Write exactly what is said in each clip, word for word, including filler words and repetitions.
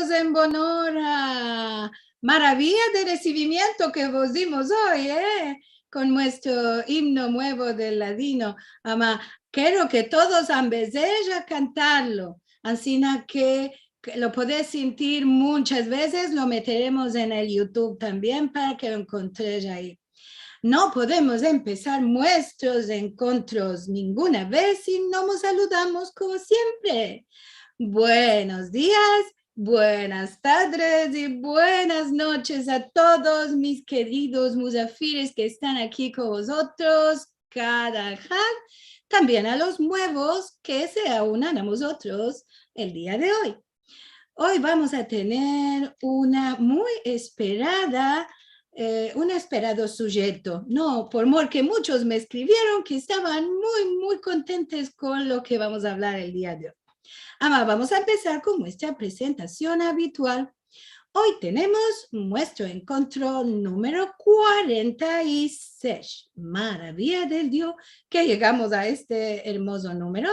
en bonora. Maraviya de resivimiento ke vos dimos oy, e? Kon muestro imno muevo del ladino. Ama, kero ke todos ambezesh a kantarlo. Ansina ke, ke lo podesh sintir munchas vezes, lo meteremos en el YouTube tambien para ke lo enkontresh ayi. No podemos empesar muestros enkontros ninguna vez si no mos saludamos komo siempre. Buenos dias, buenas tadres i buenas noches a todos mis keridos muzafires ke estan aki kon vozotros kada alhad, tambien a los muevos ke se aunan a mozotros el dia de oy. Oy vamos a tener una muy esperada, e, un esperado sujeto. No, por mor ke munchos me eskrivieron ke estavan muy, muy kontentes kon lo ke vamos a avlar el dia de oy. Ama, vamos a empesar kon muestra prezentasion abitual. Oy tenemos muestro enkontro numero kuarenta i sesh. Maraviya del Dio ke yegamos a este ermozo numero.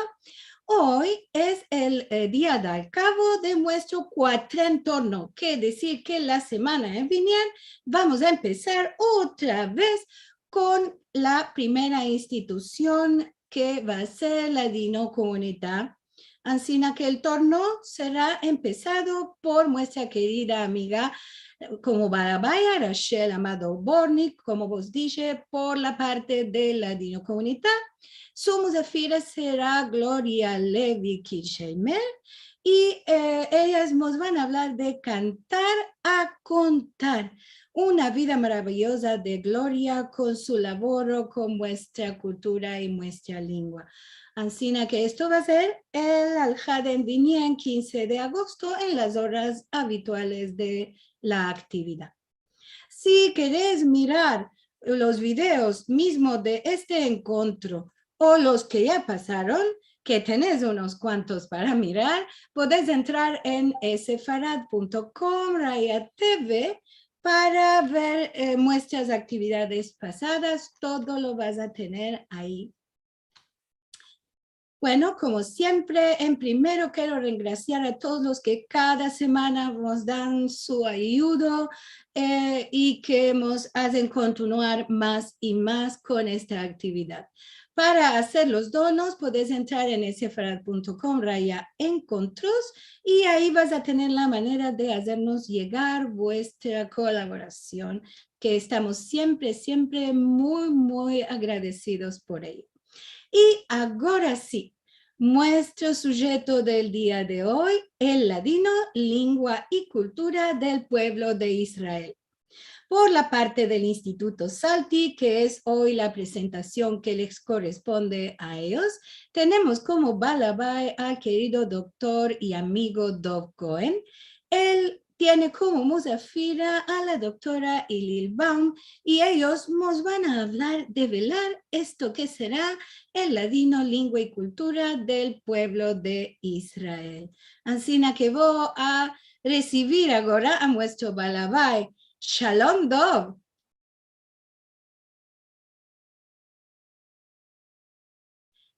Oy es el, e, dia dal kavo de muestro kuatrentorno, ke dezir ke la semana en vinier vamos a empesar otra vez kon la primera institusion ke va a ser Ladinokomunita. Ansina ke el torno sera empesado por muestra kerida amiga, e, komo balabaya Rachel Amado Bortnick, komo vos dishe, por la parte de Ladinokomunita. Su muzafira sera Gloria Levy Kirchheimer, i, e, eyas mos van a avlar de Kantar a Kontar, una vida maraviyoza de Gloria kon su lavoro kon muestra kultura i muestra lengua. Ansina ke esto va a ser el alhad en vinier, kinse de agosto, en las oras abituales de la aktividad. Si keresh mirar los videos mizmo de este enkontro o los ke ya pasaron, ke tenesh unos kuantos para mirar, podesh entrar en sefarad punto com raya TV para ver, e, muestras aktividades pasadas, todo lo vas a tener ayi. Bueno, komo siempre, en primero kero rengrasiar a todos los ke kada semana mos dan su ayudo, e, i ke mos azen kontinuar mas i mas kon esta aktividad. Para azer los donos, podesh entrar en sefarad punto com raya enkontros, i ayi vas a tener la manera de azermos yegar vuestra kolaborasion, ke estamos siempre, siempre muy, muy agradesidos por eyo. I agora si, muestro sujeto del dia de oy, el ladino, lengua i kultura del puevlo de Israel. Por la parte del Instituto Salti, ke es oy la prezentasion ke les koresponde a eyos, tenemos komo balabay al kerido doktor i amigo Dov Cohen. El tiene komo muzafira a la doktora Ilil Baum, i eyos mos van a avlar, develar esto ke sera el ladino, lengua i kultura del puevlo de Israel. Ansina ke vo a resivir agora a muestro balabay. Shalom, Dov.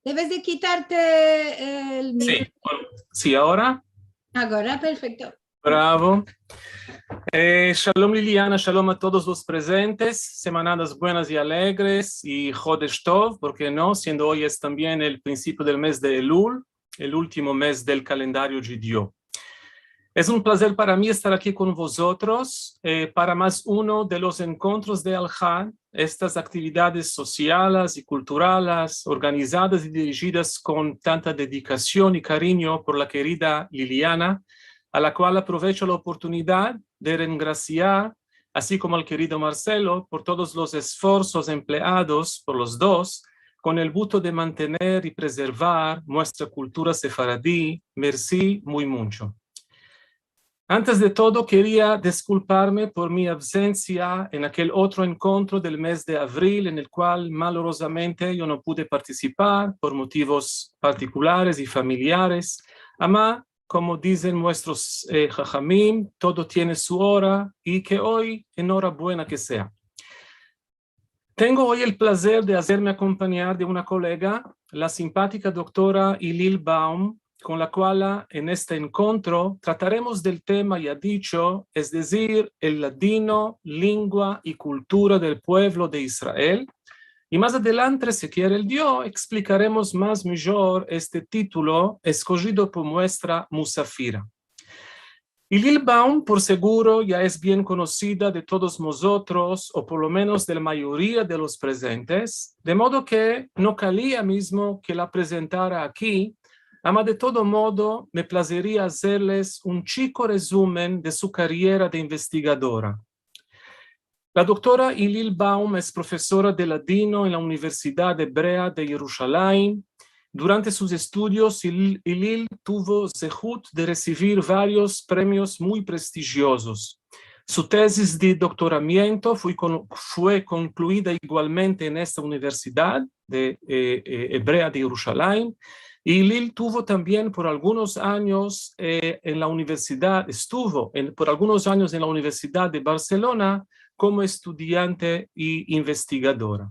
Deves de kitarte el mikro. Si, bueno, si, agora. Agora, perfekto. Bravo. E, shalom Liliana, shalom a todos los prezentes, semanadas buenas i alegres i Hodesh Tov, por ke no, siendo oy es tambien el prinsipio del mez de Elul, el ultimo mez del kalendario djudio. Es un plazer para mi estar aki kon vozotros, e, para mas uno de los enkontros de Alhad, estas aktividades sosiales i kulturales organizadas i dirijidas kon tanta dedikasion i karinyo por la kerida Liliana, a la kual aprovecho la oportunidad de rengrasiar, ansi komo al kerido Marcelo, por todos los esforsos empleados por los dos kon el buto de mantener i prezervar muestra kultura sefaradi. Mersi muy muncho. Antes de todo, keria deskulparme por mi avsensia en akel otro enkontro del mez de avril, en el kual, malorozamente, yo no pude partisipar por motivos partikulares i familiares. Ama, komo dizen muestros, e, hahamim, todo tiene su ora, i ke oy, enorabuena ke sea. Tengo oy el plazer de azerme akompanyar de una kolega, la simpatika doktora Ilil Baum, kon la kuala en este enkontro trataremos del tema ya dicho, es dezir, el ladino, lingua i kultura del puevlo de Israel. I mas adelante, si kiere el Dio, eksplikaremos mas mijor este titulo eskojido por muestra musafira. Ilil Baum, por seguro, ya es bien konosida de todos mozotros, o por lo menos de la mayoria de los prezentes, de modo ke no kalia mizmo ke la prezentara aki, ama de todo modo me plazeria azerles un chiko rezumen de su kariera de investigadora. La doktora Ilil Baum es profesora de ladino en la Universidad Ebrea de Yerushalayim. Durante sus estudios, Il-, Ilil tuvo zehut de resivir varios premios muy prestijiozos. Su tezis de doktoramiento fue kon-, fue konkluida igualmente en esta universidad de, eh, eh, Ebrea de Yerushalayim. Ilil tuvo tambien por algunos anyos, eh, en la universidad, estuvo en, por algunos anyos en la Universidad de Barselona komo estudiante i investigadora.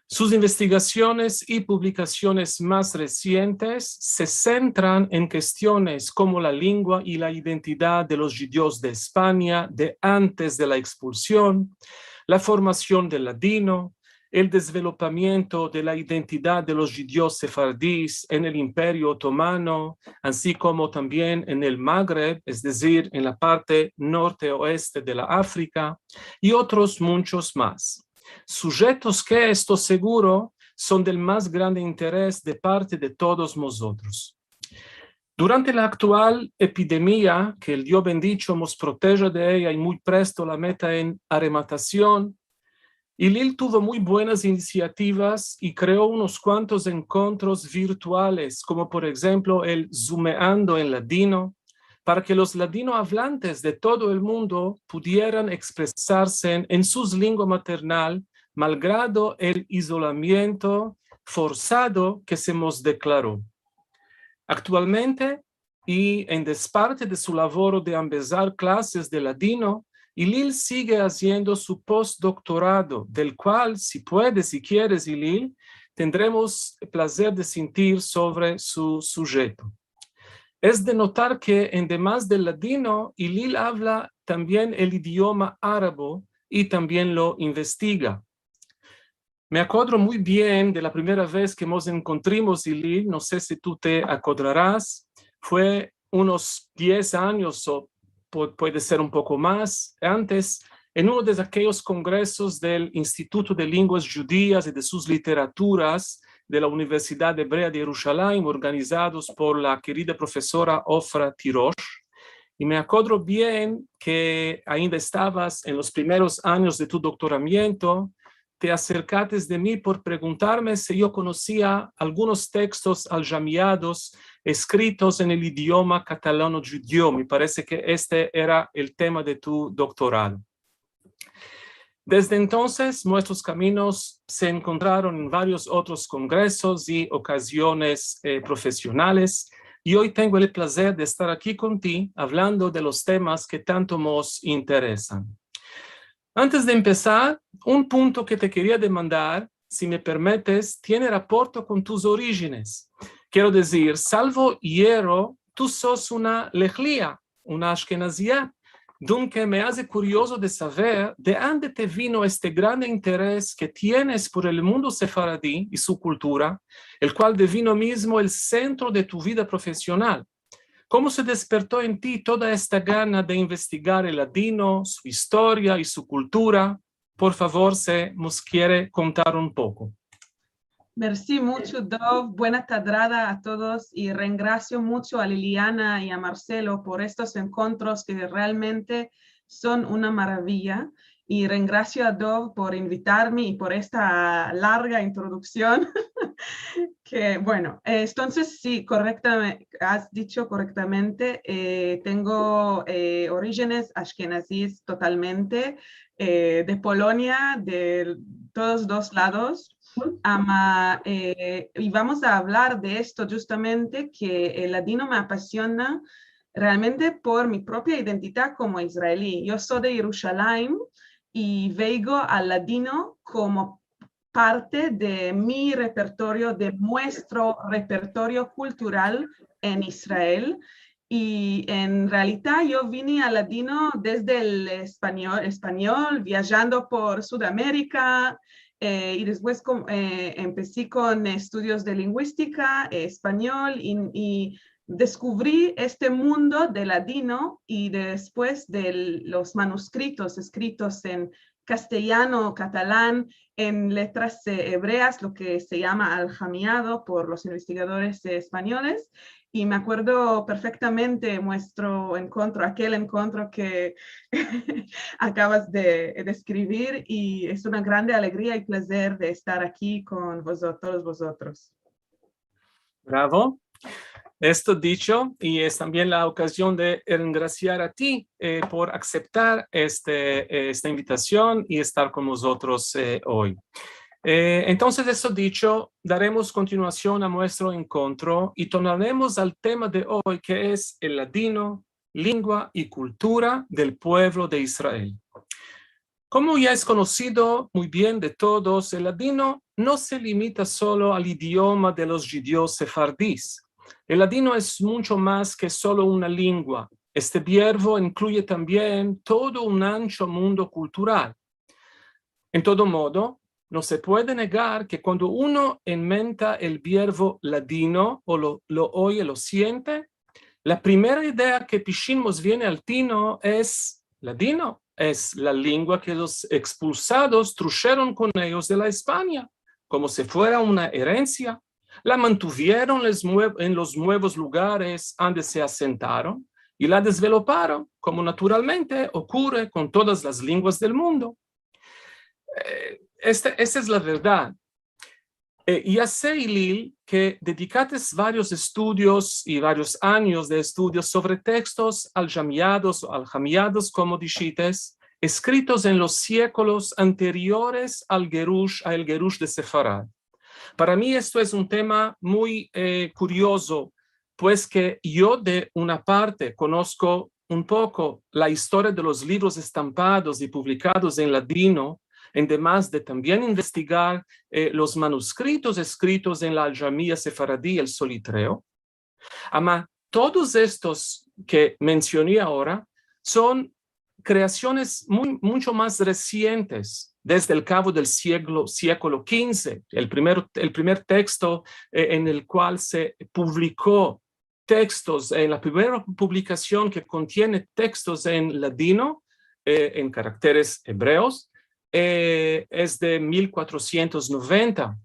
Sus investigasiones i publikasiones mas resientes se sentran en kestiones komo la lingua i la identidad de los djudios de Espanya de antes de la ekspulsion, la formasion del ladino, el dezvelopamiento de la identidad de los djudios sefardis en el Imperio Otomano, ansi komo tambien en el Magreb, es dezir, en la parte norte-oeste de la Afrika, i otros munchos mas. Sujetos ke, esto seguro, son del mas grande interes de parte de todos mozotros. Durante la aktual epidemia, ke el Dio bendicho mos proteja de eya i muy presto la meta en arematasion, Ilil tuvo muy buenas inisiativas i kreo unos kuantos enkontros virtuales, komo por enshemplo el Zumeando en Ladino, para ke los ladinoavlantes de todo el mundo pudieran ekspresarse en, en sus lingua maternal, malgrado el izolamiento forsado ke se mos deklaro. Aktualmente, i en desparte de su lavoro de ambezar klases de ladino, Ilil sige aziendo su postdoktorado, del kual, si puedes i kieres, Ilil, tendremos plazer de sintir sovre su sujeto. Es de notar ke, en demas del ladino, Ilil avla tambien el idioma arabo i tambien lo investiga. Me akodro muy bien de la primera vez ke mos enkontrimos, Ilil, no se si tu te akodraras, fue unos diez anyos o pu-, puede ser un poko mas, antes, en uno de akeyos kongresos del Instituto de Linguas Djudias i de sus Literaturas de la Universidad Ebrea de Yerushalayim, organizados por la kerida profesora Ofra Tirosh. I me akodro bien ke ainda estavas en los primeros anyos de tu doktoramiento, te aserkates de mi por preguntarme si yo konosia algunos tekstos aljamiados eskritos en el idioma katalano-djudio. Me parese ke este era el tema de tu doktorado. Desde entonses, muestros kaminos se enkontraron en varios otros kongresos i okaziones, eh, profesionales, i oy tengo el plazer de estar aki kon ti, avlando de los temas ke tanto mos interesan. Antes de empesar, un punto ke te keria demandar, si me permetes, tiene raporto kon tus orijines. Kero dezir, salvo yerro, tu sos una lehlia, una ashkenazia. Dunke me aze kuriozo de saver de ande te vino este grande interes ke tienes por el mundo sefaradi i su kultura, el kual devino mizmo el sentro de tu vida profesional. Komo se desperto en ti toda esta gana de investigar el ladino, su istoria i su kultura? Por favor, si mos kiere kontar un poko. Mersi muncho, Dov. Buena tadrada a todos i rengrasio muncho a Liliana i a Marcelo por estos enkontros ke realmente son una maraviya. I rengrasio a Dov por invitarme i por esta larga introduksion. Ke, bueno, eh, entonses, si, korektame-, as disho korektamente, eh, tengo, eh, orijines ashkenazis totalmente, eh, de Polonia, de todos dos lados. Ama, eh, i vamos a avlar de esto djustamente, ke el ladino me apasiona realmente por mi propia identidad komo israeli. Yo so de Yerushalayim i veigo al ladino komo parte de mi repertorio, de muestro repertorio kultural en Israel. I en realita yo vini al ladino desde el espanyol, espanyol, viajando por Sudamerika, i despues kon, eh, empesi kon estudios de linguistika, eh, espanyol, i, i deskuvri este mundo del ladino i despues de los manuskritos eskritos en kastelyano, katalan, en letras, eh, ebreas, lo ke se yama aljamiyado por los investigadores, eh, espanyoles. I me akuerdo perfektamente muestro enkontro, akel enkontro ke akavas de deskrivir, i es una grande alegria i plazer de estar aki kon vozotros, vozotros. Bravo. Esto dicho, i es tambien la okazion de engrasiar a ti, eh, por akseptar este, eh, esta invitasion i estar kon vozotros, eh, oy. Eh, entonses, esto dicho, daremos kontinuasion a muestro enkontro i tornaremos al tema de oy, ke es el ladino, lengua i kultura del puevlo de Israel. Komo ya es konosido muy bien de todos, el ladino no se limita solo al idioma de los djudios sefardis. El ladino es muncho mas ke solo una lengua. Este biervo inkluye tambien todo un ancho mundo kultural. En todo modo, no se puede negar ke kuando uno enmenta el biervo ladino o lo, lo oye, lo siente, la primera idea ke pishin mos viene al tino es ladino, es la lengua ke los ekspulsados trusheron kon eyos de la Espanya, komo si fuera una erensia, la mantuvieron les mue-, en los muevos lugares ande se asentaron i la desveloparon, komo naturalmente okurre kon todas las lenguas del mundo. Eh, esta, esta es la verdad. Eh, ya se, Ilil, ke dedikates varios estudios i varios anyos de estudios sovre tekstos aljamiyados o aljamiyados, komo dishites, eskritos en los siekolos anteriores al gerush, a el gerush de Sefarad. Para mi esto es un tema muy, eh, kuriozo, pues ke yo, de una parte, konosko un poko la istoria de los livros estampados i publikados en ladino, en demas de tambien investigar, eh, los manuskritos eskritos en la aljamiya sefaradi, el Solitreo. Ama, todos estos ke mensioni agora son kreasiones muy, muncho mas resientes, desde el kavo del sieklo, sieklo kinze, el primer, el primer teksto, eh, en el kual se publiko tekstos, en la primera publikasion ke kontiene tekstos en ladino, eh, en karakteres ebreos, eh, es de mil kuatrosientos noventa.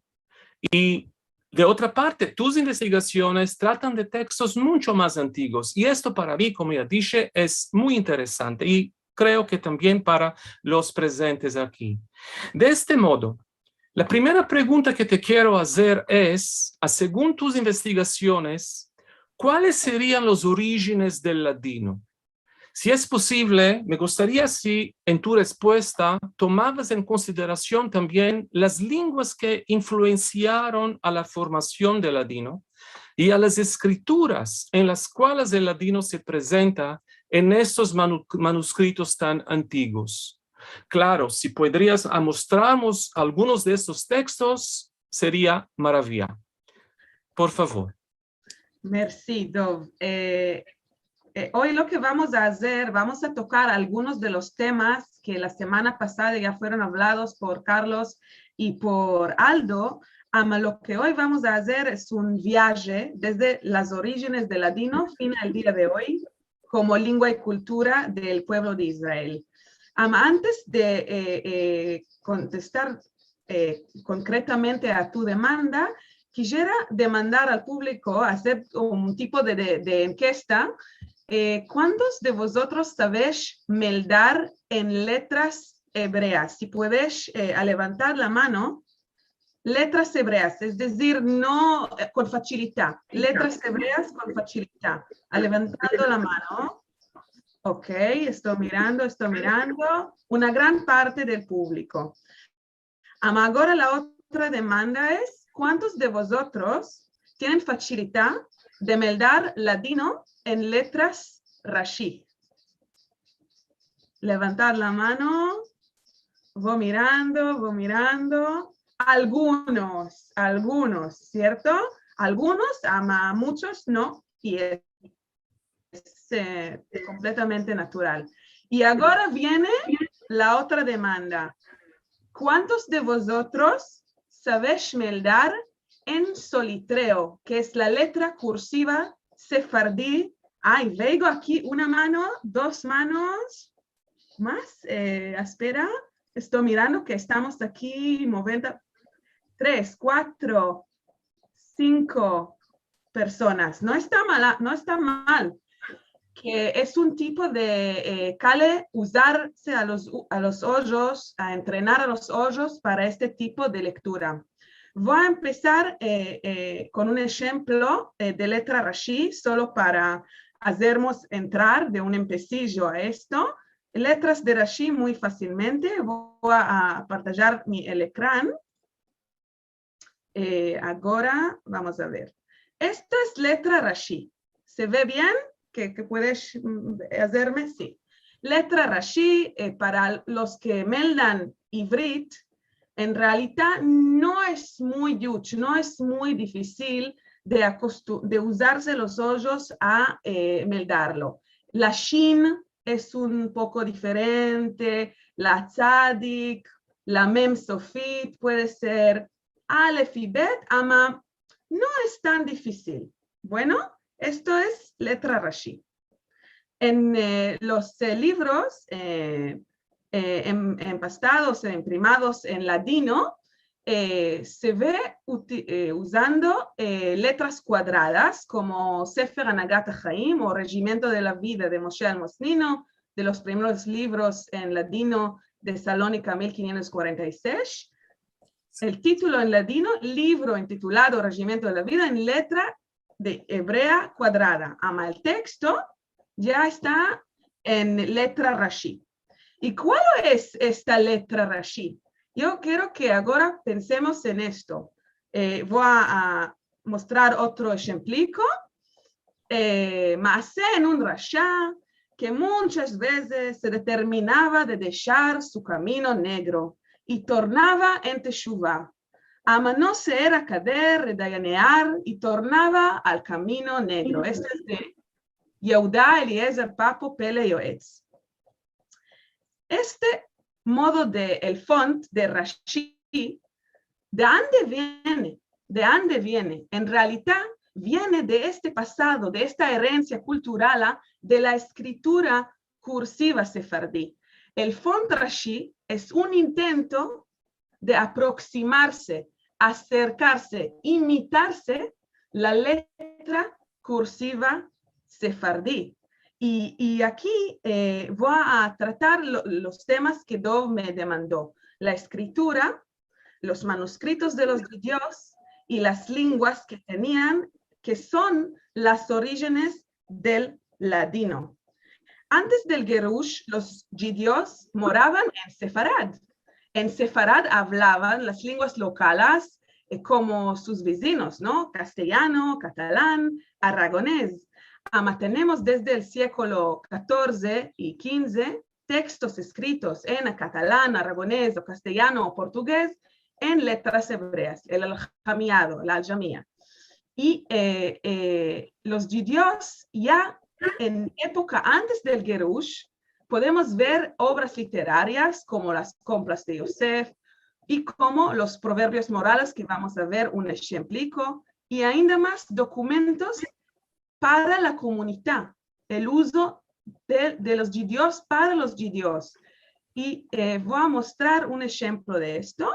I de otra parte, tus investigasiones tratan de tekstos muncho mas antiguos, i esto para mi, komo ya dishe, es muy interesante, i kreo ke tambien para los prezentes aki. De este modo, la primera pregunta ke te kero azer es, a segun tus investigasiones, kuales serian los orijines del ladino? Si es posivle, me gustaria si en tu respuesta tomavas en konsiderasion tambien las lenguas ke influensiaron a la formasion del ladino i a las eskrituras en las kualas el ladino se prezenta en estos manu-, manuskritos tan antiguos. Klaro, si podrias amostrarmos algunos de estos tekstos, seria maraviya. Por favor. Mersi, Dov. Eh, eh, oy lo ke vamos a azer, vamos a tokar algunos de los temas ke la semana pasada ya fueron avlados por Carlos i por Aldo. Ama lo ke oy vamos a azer es un viaje desde las orijines del ladino fin al dia de oy, komo lengua i kultura del puevlo de Israel. Ama, antes de, eh, eh, kontestar, eh, konkretamente a tu demanda, kisiera demandar al publiko, azer un tipo de, de, de enkesta, eh, kuantos de vozotros savesh meldar en letras ebreas? Si puedesh, eh, alevantar la mano, letras ebreas, es dezir, no, eh, kon fachilita. Letras ebreas kon fachilita. Alevantando la mano. Ok, esto mirando, esto mirando. Una gran parte del publiko. Ama agora la otra demanda es, kuantos de vozotros tienen fachilita de meldar ladino en letras Rashi? Levantar la mano. Vo mirando, vo mirando. Algunos, algunos, sierto? Algunos, ama muchos no. i es, es, eh, kompletamente natural. I agora viene la otra demanda. Kuantos de vozotros savesh meldar en solitreo, ke es la letra kursiva sefardi? Ay, veo aki una mano, dos manos, mas, eh, espera, esto mirando ke estamos aki movendo, tres, kuatro, sinko personas. No esta mala, no esta mal, ke es un tipo de, eh, kale uzarse a los, a los ojos, a entrenar a los ojos para este tipo de lektura. Vo a empesar, eh, eh, kon un enshemplo, eh, de letra rashi, solo para azermos entrar de un empesijo a esto. Letras de rashi muy fasilmente. Vo a, a partajar mi, el ekran. Eh, agora vamos a ver. Esta es letra rashi. Se ve bien? Ke, ke puedes, mm, azerme? Si. Letra rashi, eh, para los ke meldan ivrit, en realidad no es muy yuch, no es muy difisil de acostu-, de uzarse los ojos a, eh, meldarlo. La shin es un poko diferente, la tzadik, la mem sofit puede ser, alef i bet, ama no es tan difisil. Bueno, esto es letra rashi. En, eh, los, eh, livros, eh, eh, em-, empastados, imprimados en ladino, eh, se ve uti-, eh, uzando, eh, letras kuadradas komo Sefer Anagat Ahaim o Regimiento de la Vida de Moshe Almosnino, de los primeros livros en ladino de Salonika mil kinyentos kuarenta i sesh. El titulo en ladino, livro intitulado Regimiento de la Vida, en letra de ebrea kuadrada. Ama el teksto ya esta en letra rashi. I kual es esta letra rashi? Yo kero ke agora pensemos en esto. Eh, vo a, a mostrar otro enshempliko. Eh, maase en un rasha ke munchas vezes se determinava de deshar su kamino negro i tornava en teshuva. Ama no se era kader de dayanear i tornava al kamino negro. Esto es de Yehuda Eliezer Papo Pele Yoetz. Este modo de el font de rashi, de ande viene? De ande viene? En realidad, viene de este pasado, de esta erensia kulturala de la eskritura kursiva sefardi. El font rashi es un intento de aproksimarse, aserkarse, imitarse la letra kursiva sefardi. I, i aki, eh, vo a tratar lo, los temas ke Dov me demando: la eskritura, los manuskritos de los djudios i las lenguas ke tenian, ke son las orijines del ladino. Antes del gerush, los djudios moravan en Sefarad. En Sefarad avlavan las lenguas lokalas, eh, komo sus vizinos, no? Kastelyano, katalan, aragonez. Ama tenemos desde el siglo katorze i kinze tekstos eskritos en katalan, aragonez o kastelyano o portugez en letras ebreas, el aljamiado, la aljamia. I, eh, eh, los djudios ya en epoka antes del gerush podemos ver obras literarias komo las Kompras de Yosef i komo los Proverbios Morales, ke vamos a ver un enshempliko, i ainda mas dokumentos para la komunidad, el uzo de, de los djudios para los djudios. I, eh, vo a mostrar un enshemplo de esto.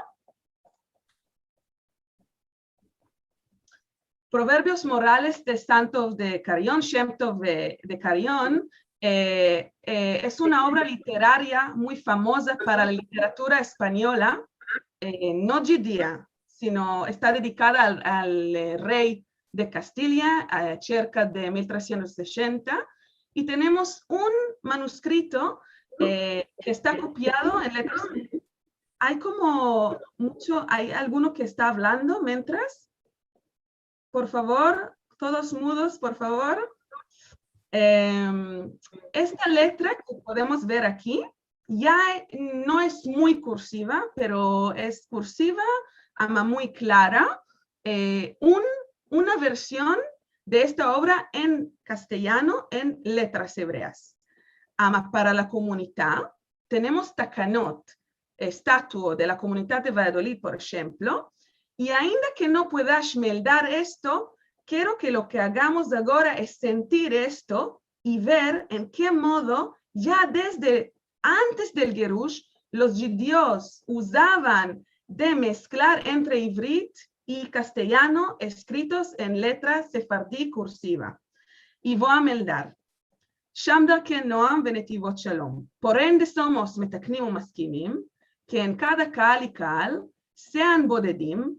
Proverbios Morales de Santo de Carrión, Shem Tov de, de Carrión, eh, eh, es una obra literaria muy famoza para la literatura espanyola, eh, no djudia, sino esta dedikada al, al, eh, rey de Kastilia, eh, serka de mil tresientos seshenta, i tenemos un manuskrito, eh, ke esta kopiado en letras. Ay komo muncho, ay alguno ke esta avlando mientras? Por favor, todos mudos, por favor. Em, esta letra ke podemos ver aki ya no es muy kursiva, pero es kursiva, ama muy klara, eh, un, una version de esta ovra en kastelyano, en letras evreas. Ama para la komunita, tenemos takanot, estatuto de la komunita de Valladolid, por enshemplo, i ainda ke no puedash meldar esto, kero ke lo ke agamos agora es sentir esto i ver en ke modo, ya desde antes del gerush, los djudios uzavan de mesklar entre ivrit i kastelyano eskritos en letras sefardi kursiva. I vo a meldar. Shamdar ken Noam ve Netivot Shalom. Por ende somos metaknim u maskimim ke en kada kaal i kaal sean bodedim,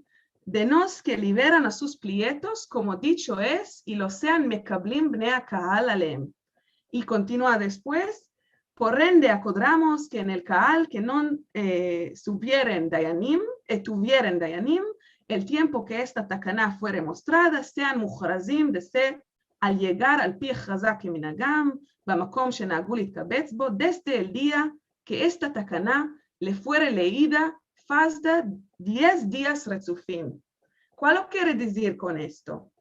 de nos ke liberan a sus plietos, komo dicho es, i lo sean mekablim bnei akaal aleem. I kontinua despues, por ende akodramos ke en el kaal ke no, eh, subieren dayanim, eh, tuvieren dayanim, el tiempo ke esta takana fuere mostrada, sean muhrazim de se al yegar al pi haza ke minagam, bamakom shenagu litkabets bo, desde el dia ke esta takana le fuere leida, fazda diez dias retzufim. Kualo kere dizir kon esto?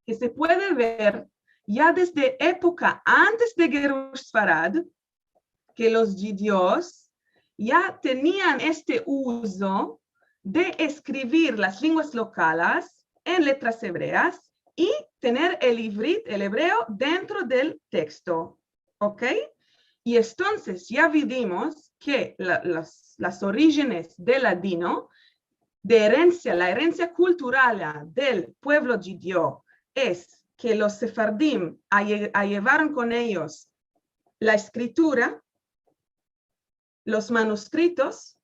Ke se puede ver ya desde epoka antes de Gerush Sfarad, ke los djudios ya tenian este uzo de eskrivir las lenguas lokalas en letras evreas i tener el ivrit, el ebreo, dentro del teksto. ¿Ok? I entonses ya vidimos ke la, las, las orijines del ladino, de erensia, la erensia kulturala del puevlo djudio es ke los sefardim aye-, ayevaron kon eyos la eskritura, los manuskritos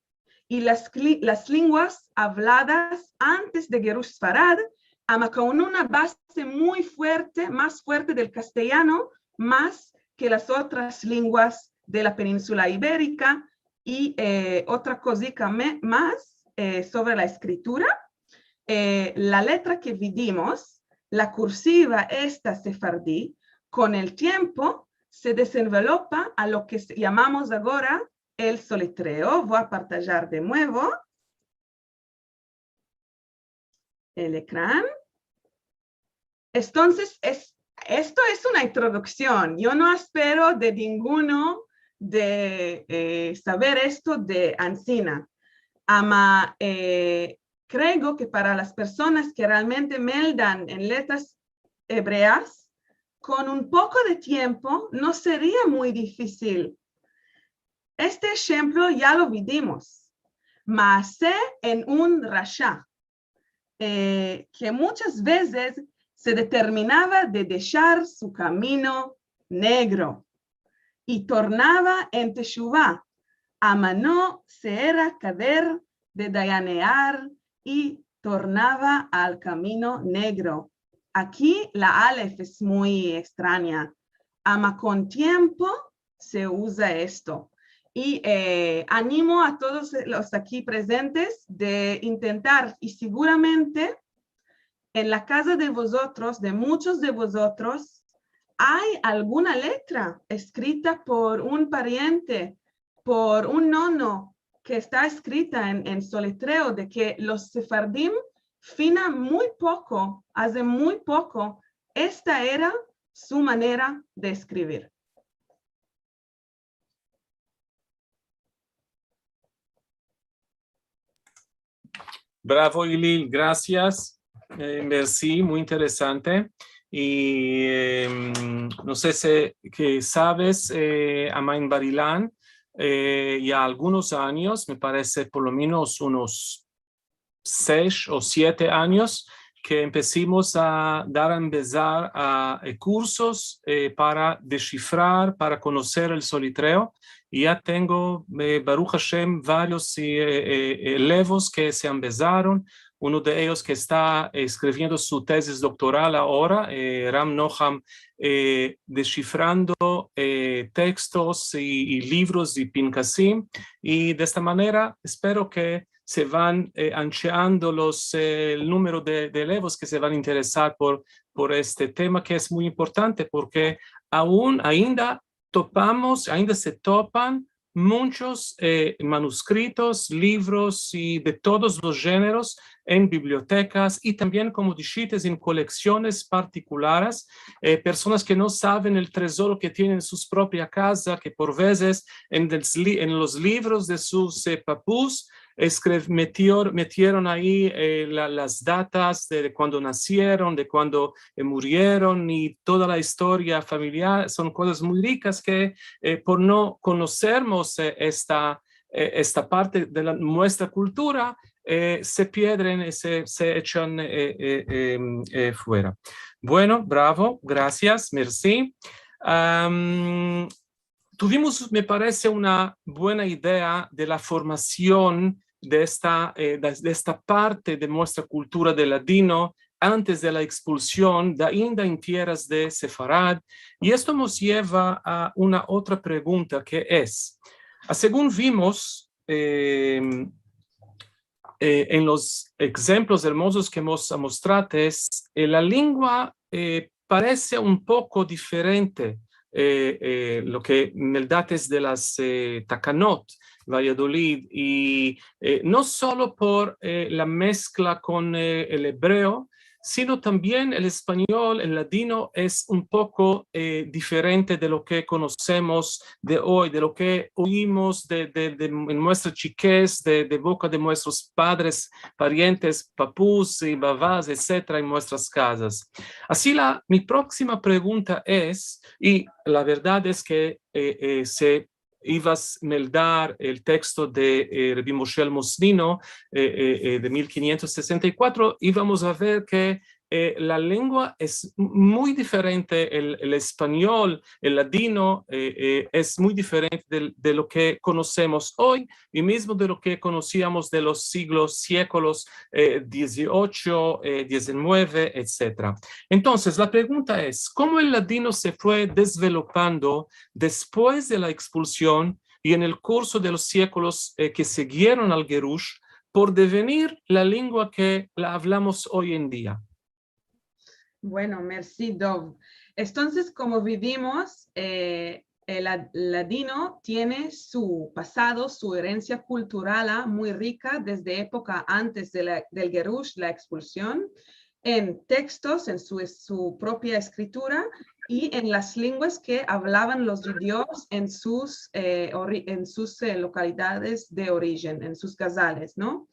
i las kli-, las lenguas avladas antes de Gerush Sfarad, ama kon una baze muy fuerte, mas fuerte del kastelyano, mas ke las otras lenguas de la peninsula iberika, i, eh, otra kozika me-, mas, eh, sovre la eskritura. Eh, la letra ke vidimos, la kursiva esta sefardi, kon el tiempo se desenvelopa a lo ke se, yamamos agora el soletreo. Vo a partajar de muevo el ekran. Entonses, es, esto es una introduksion. Yo no espero de ninguno de, eh, saver esto de ansina. Ama, eh, kreo ke para las personas ke realmente meldan en letras evreas, kon un poko de tiempo no seria muy difisil. Este enshemplo ya lo vidimos. Maase en un rasha, eh, ke munchas vezes se determinava de deshar su kamino negro i tornava en teshuva, ama no se era kaver de dayanear i tornava al kamino negro. Aki la alef es muy ekstranya, ama kon tiempo se uza esto. I, eh, animo a todos los aki prezentes de intentar, i seguramente en la kaza de vozotros, de munchos de vozotros, ay alguna letra eskrita por un pariente, por un nono, ke esta eskrita en, en soletreo, de ke los sefardim fina muy poko, aze muy poko, esta era su manera de eskrivir. Bravo, Ilil, grasias. Eh, mersi, muy interesante. I, em, no se si ke saves, eh, ama en Bar-Ilan, eh, ya algunos anyos, me parese por lo menos unos sesh o siete anyos, ke empesimos a dar a embezar a, eh, kursos, eh, para deshifrar, para konoser el soletreo. I ya tengo, eh, Baruch Hashem, varios, eh, eh, elevos ke se ambezaron. Uno de eyos ke esta eskriviendo su tezis doktoral agora, eh, Ram Noham, eh, deshifrando, eh, tekstos i, i livros i pinkasim. I de esta manera espero ke se van, eh, ancheando los, eh, el numero de, de elevos ke se van interesar por, por este tema ke es muy importante, porke aun, ainda topamos, ainda se topan munchos, eh, manuskritos, livros i de todos los jeneros en bibliotekas i tambien, komo dishites, en koleksiones partikulares, eh, personas ke no saven el trezoro ke tienen en sus propia kaza, ke por vezes en el li-, en los livros de sus, eh, papus, eskriv-, metior-, metieron ayi, eh, la, las datas de, de kuando nasieron, de kuando, eh, murieron, i toda la istoria familiar. Son kozas muy rikas ke, eh, por no konosermos, eh, esta, eh, esta parte de la, muestra kultura, eh, se piedren, eh, se, se echan, eh, eh, em, eh, fuera. Bueno, bravo, grasias, mersi. Am, tuvimos, me parese, una buena idea de la formasion de esta, eh, de, de esta parte de muestra kultura del ladino antes de la ekspulsion, de ainda en tierras de Sefarad. I esto mos yeva a una otra pregunta, ke es, a, segun vimos, eh, eh, en los egzemplos ermozos ke mos amostrates, eh, la lengua, eh, parese un poko diferente, eh, eh, lo ke meldates de las, eh, Takanot Valladolid, i, eh, no solo por, eh, la meskla kon, eh, el ebreo, sino tambien el espanyol, el ladino, es un poko, eh, diferente de lo ke konosemos de oy, de lo ke oyimos de, de, de, en muestra chikez, de, de boka de muestros padres, parientes, papus i bavas, etsetera, en muestras kazas. Ansi la, mi proksima pregunta es, i la verdad es ke, eh, eh, se ivas meldar el teksto de, eh, Rabbi Moshe Almosnino, eh, eh, eh, de mil kinyentos sesenta i kuatro, ivamos a ver ke, eh, la lengua es muy diferente, el, el espanyol, el ladino, eh, eh, es muy diferente del, de lo ke konosemos oy, i mizmo de lo ke konosiamos de los siglos, siekolos, eh, dieziocho, eh, diezinueve, etsetera. Entonses, la pregunta es, komo el ladino se fue dezvelopando despues de la ekspulsion i en el kurso de los siekolos, eh, ke sigieron al gerush, por devenir la lengua ke la avlamos oy en dia? Bueno, mersi, Dov. Entonses, komo vimos, eh, el la-, ladino tiene su pasado, su erensia kultural, a, muy rika desde epoka antes de la, del gerush, la ekspulsion, en tekstos, en su, su propia eskritura i en las lenguas ke avlavan los djudios en sus, eh, ori-, en sus, eh, lokalidades de orijen, en sus gazales, no?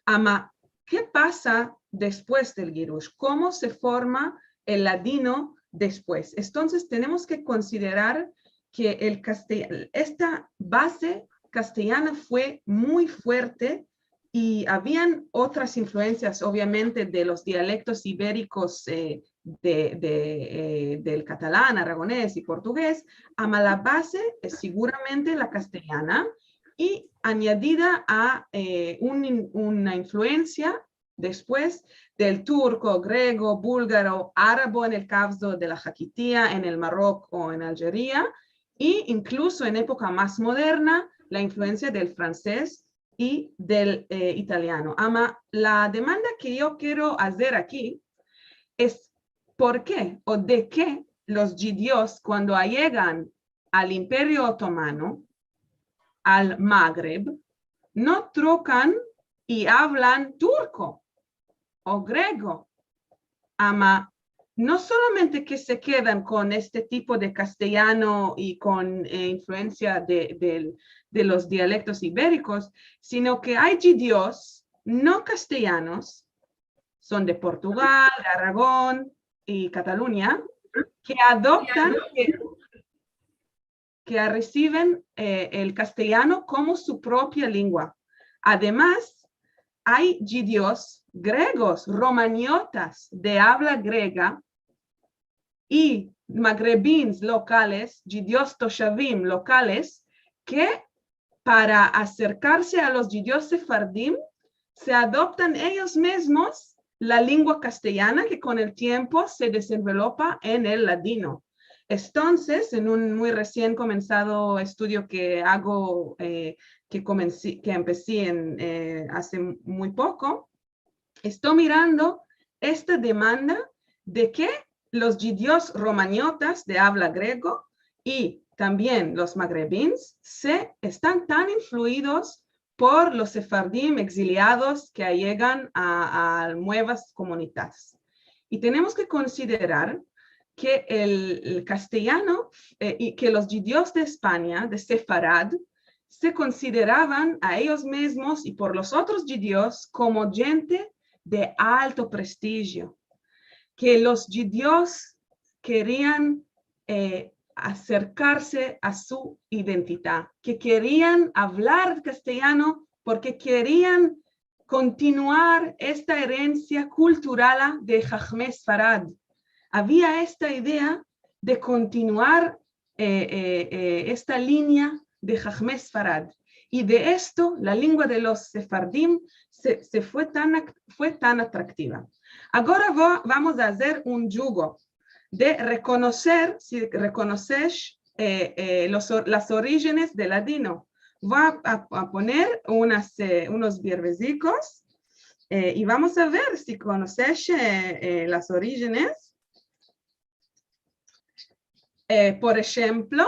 Ama, ke pasa despues del gerush? Komo se forma el ladino despues? Entonses, tenemos ke konsiderar ke el kastey-, esta baze kasteyana fue muy fuerte i avian otras influensias, obviamente, de los dialektos iberikos, eh, de, de, eh, del katalan, aragones i portuges, ama la baze es siguramente la kasteyana i anyadida a, eh, un in-, una influensia despues del turko, grego, bulgaro, arabo en el kavzo de la Hakitiya, en el Maroko, en Aljeria, i inkluso en epoka mas moderna, la influensia del franses i del, eh, italiano. Ama la demanda ke yo kero azer aki es por ke o de ke los djudios, kuando ayegan al Imperio Otomano, al Magreb, no trokan i avlan turko o grego. Ama, no solamente ke se kedan kon este tipo de kasteyano i kon, eh, influensia de, del, de los dialektos iberikos, sino ke ay djudios no kasteyanos, son de Portugal, de Aragon i Katalunya, ke adoptan, ke, ke resiven, eh, el kasteyano komo su propia lengua. Ademas, ay djudios gregos, romaniotas de avla grega i magrebins lokales, djudios toshavim lokales, ke para aserkarse a los djudios sefardim, se adoptan eyos mizmos la lengua kasteyana ke kon el tiempo se dezenvelopa en el ladino. Entonses, en un muy resien komensado estudio ke ago, eh, ke komensi, ke empesi en, eh, aze muy poko, esto mirando esta demanda de ke los djudios romaniotas de avla grego i tambien los magrebins se, estan tan influidos por los sefardim egziliados ke ayegan a, a muevas komunidades. I tenemos ke konsiderar ke el, el kasteyano, eh, i ke los djudios de Espanya, de Sefarad, se konsideravan a eyos mizmos i por los otros djudios komo djente de alto prestijio, ke los djudios kerian, eh, aserkarse a su identidad, ke kerian avlar kasteyano porke kerian kontinuar esta erensia kulturala de Hahme Sfarad. Avia esta idea de kontinuar, eh, eh, eh, esta linea de Hahme Sfarad. I de esto, la lengua de los sefardim se, se fue tan ac-, fue tan atraktiva. Agora vo-, vamos a azer un djugo de rekonoser, si rekonosesh, eh, eh, los or-, las orijines de ladino. Vo a, a, a poner unas, eh, unos biervezikos, eh, i vamos a ver si konosesh, eh, eh, las orijines. Eh, por enshemplo,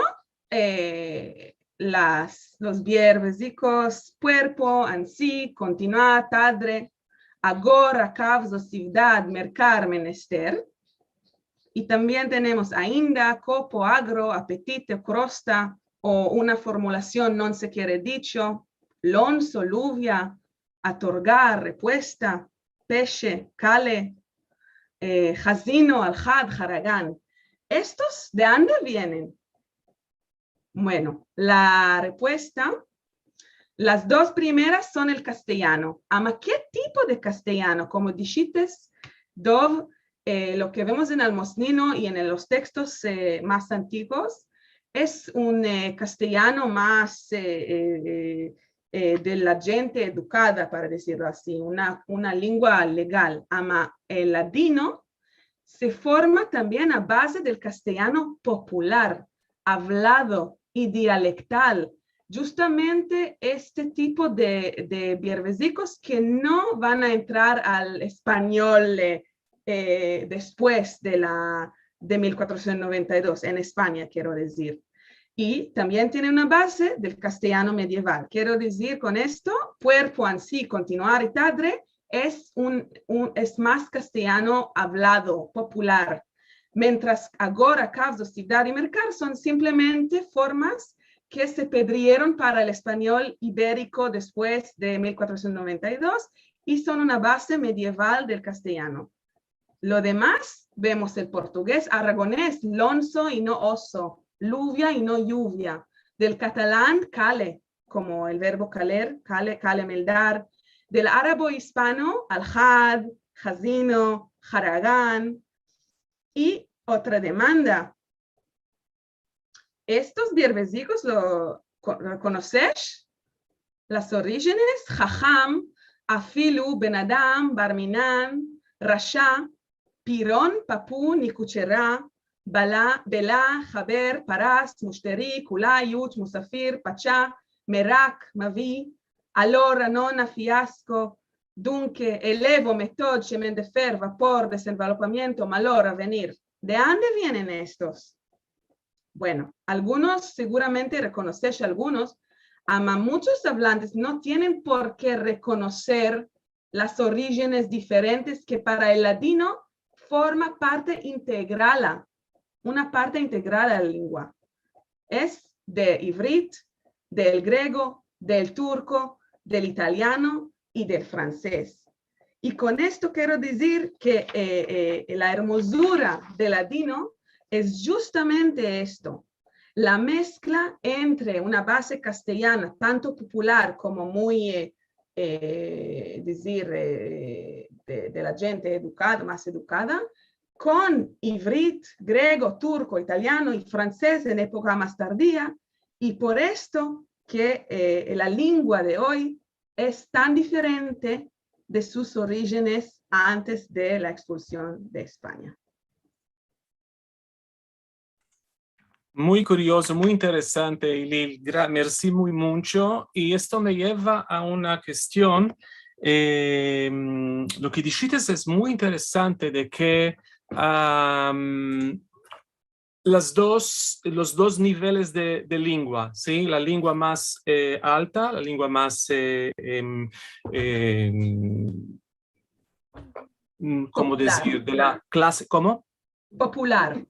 eh, las, los biervezikos puerpo, ansi, kontinuar, tadre, agora, kavzo, sivdad, merkar, menester. I tambien tenemos ainda, kopo, agro, apetite, krosta, o una formulasion non se kere dicho, lonso, luvia, atorgar, repuesta, peshe, kale, eh, hazino, alhad, haragan. Estos, de ande vienen? Bueno, la repuesta, las dos primeras son el kasteyano. Ama ke tipo de kasteyano? Komo dishites, Dov, eh, lo ke vemos en Almosnino i en los tekstos, eh, mas antiguos, es un, eh, kasteyano mas, eh, eh, eh, eh, de la djente edukada, para dizirlo ansi, una, una lengua legal. Ama el ladino se forma tambien a baze del kasteyano popular, avlado i dialektal. Djustamente este tipo de, de biervezikos ke no van a entrar al espanyol, eh, eh, despues de la, de mil kuatrosientos noventa i dos, en Espanya, kero dizir. I tambien tiene una baze del kasteyano medieval. Kero dizir kon esto, puerpo, ansi, kontinuar i tadre es un, un, es mas kasteyano avlado, popular. Mentras agora, kavzo, sivdad i merkar son simplemente formas ke se pedrieron para el espanyol iberiko despues de mil kuatrosientos noventa i dos i son una baze medieval del kasteyano. Lo demas, vemos el portugues, aragones, lonso i no oso, luvia i no yuvia, del katalan, kale, komo el verbo kaler, kale, kale meldar, del arabo ispano, alhad, hazino, haragan, i otra demanda. Estos biervezikos lo ko-, lo konosesh? Las orijines, haham, afilu, ben-adam, bar-minan, rasha, piron, papu, nikutshera, bala, bela, haber, paras, mushteri, kula, yuch, musafir, pacha, merak, mavi, alor, anona, fiasko, dunke, elevo, metod, shemen defer, vapor, desenvelopamiento, malor, avenir. De ande vienen estos? Bueno, algunos seguramente rekonosesh algunos, ama muchos avlantes no tienen por ke rekonoser las orijines diferentes ke para el ladino forma parte integrala, una parte integrala de la lengua. Es de ivrit, del grego, del turko, del italiano i del fransez. I kon esto kero dizir ke, eh, eh, la ermozura del ladino es djustamente esto, la meskla entre una baze kasteyana tanto popular komo muy, eh, eh, dizir, eh, de, de la djente edukada, mas edukada, kon ivrit, grego, turko, italiano i fransez en epoka mas tardia, i por esto ke, eh, la lengua de oy es tan diferente de sus orijines antes de la ekspulsion de Espanya. Muy kuriozo, muy interesante, Eylil. Gra-, mersi muy muncho. I esto me yeva a una kestion. Em, lo ke dishites es muy interesante de ke, am, las dos, los dos niveles de, de lengua, si? La lengua mas, eh, alta, la lengua mas, eh, em, em, mm, komo dizir, de la klase, komo? Popular.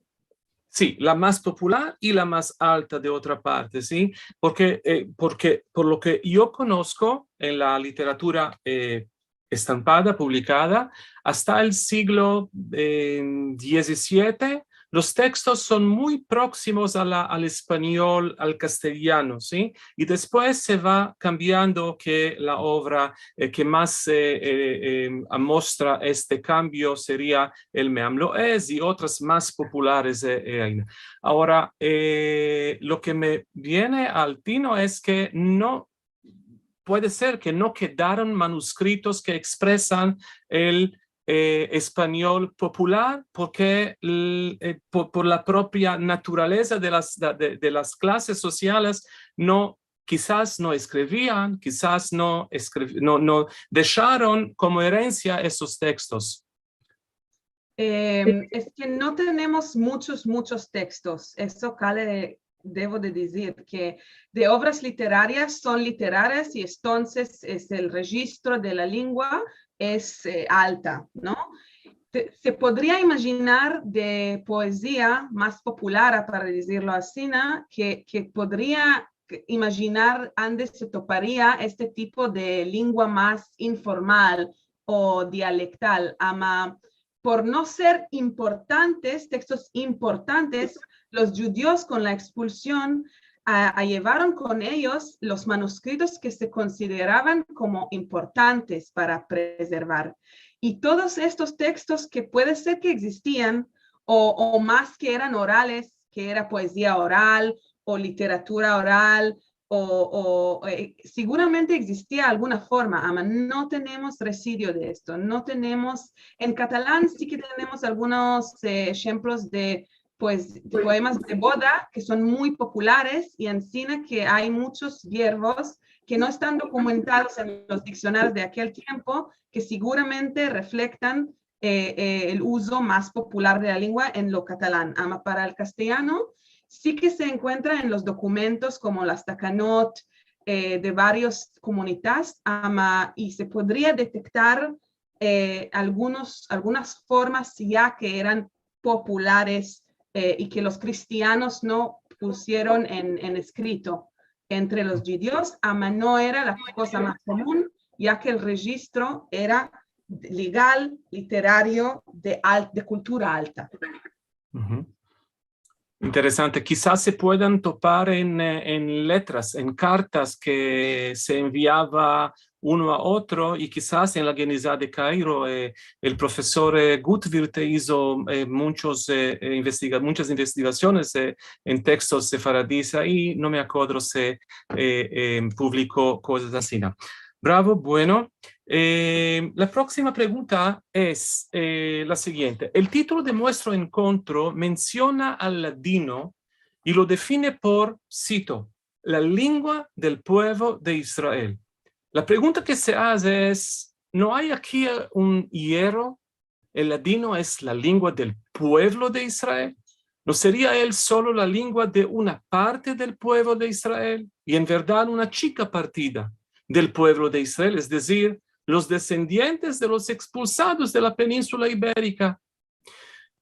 Si, la mas popular i la mas alta de otra parte, si? Porke, eh, porke, por lo ke yo konosko en la literatura, eh, estampada, publikada, asta el siglo, eh, dizisiete, los tekstos son muy proksimos a la, al espanyol, al kastelyano, si? I despues se va kambiando ke la ovra, eh, ke mas, eh, eh, eh, amostra este kambio seria el Meam Loez i otras mas populares, eh, eh, ainda. Agora, eh, lo ke me viene al tino es ke no puede ser ke no kedaron manuskritos ke ekspresan el, eh, espanyol popular, porke l-, eh, por, por la propia naturaleza de las, de, de las klases sosiales, no, kizas no eskrivian, kizas no eskriv-, no, no desharon komo erensia esos tekstos. Em, es ke no tenemos muchos, muchos tekstos. Esto kale, devo de dizir, ke de ovras literarias son literarias i entonses es el rejistro de la lengua es, eh, alta, no? Te-, se podria imajinar de poezia mas populara, para dizirlo asina, ke, ke podria imajinar ande se toparia este tipo de lengua mas informal o dialektal, ama por no ser importantes, tekstos importantes, los djudios kon la ekspulsion, a, a yevaron kon eyos los manuskritos ke se konsideravan komo importantes para prezervar. I todos estos tekstos ke puede ser ke egzistian, o, o mas ke eran orales, ke era poezia oral, o literatura oral, o, o, eh, seguramente egzistia alguna forma, ama no tenemos residio de esto, no tenemos, en katalan si ke tenemos algunos, eh, enshemplos de, pues, de poemas de boda ke son muy populares i ansina ke ay muchos verbos ke no estan dokumentados en los diksionarios de akel tiempo, ke seguramente reflektan eh, eh, el uzo mas popular de la lengua en lo katalan. Ama para el kastelyano, si ke se enkuentra en los dokumentos komo las takanot, eh, de varios komunidades, ama, i se podria detektar, eh, algunos, algunas formas ya ke eran populares, eh, i ke los kristianos no pusieron en, en eskrito entre los djudios, ama no era la koza mas komun, ya ke el rejistro era legal, literario, de al-, de kultura alta. Uhu. Interesante. Kizas se puedan topar en, eh, en letras, en kartas ke se enviava uno a otro, i kizas en la Geniza de Kairo, eh, el profesor, eh, Gutwirth izo, eh, munchos, eh, eh, investiga-, munchas investigasiones, eh, en tekstos sefaradis, i no me akodro se, eh, eh, publiko kozas asina. Bravo, bueno. Eh, la proksima pregunta es, eh, la sigiente. El titulo de muestro enkontro mensiona al ladino i lo define por, sito, la lengua del puevlo de Israel. La pregunta ke se aze es, no ay aki un yerro? El ladino es la lengua del puevlo de Israel. No seria el solo la lengua de una parte del puevlo de Israel? I en verdad una chika partida del puevlo de Israel, es dezir, los desendientes de los ekspulsados de la peninsula iberika.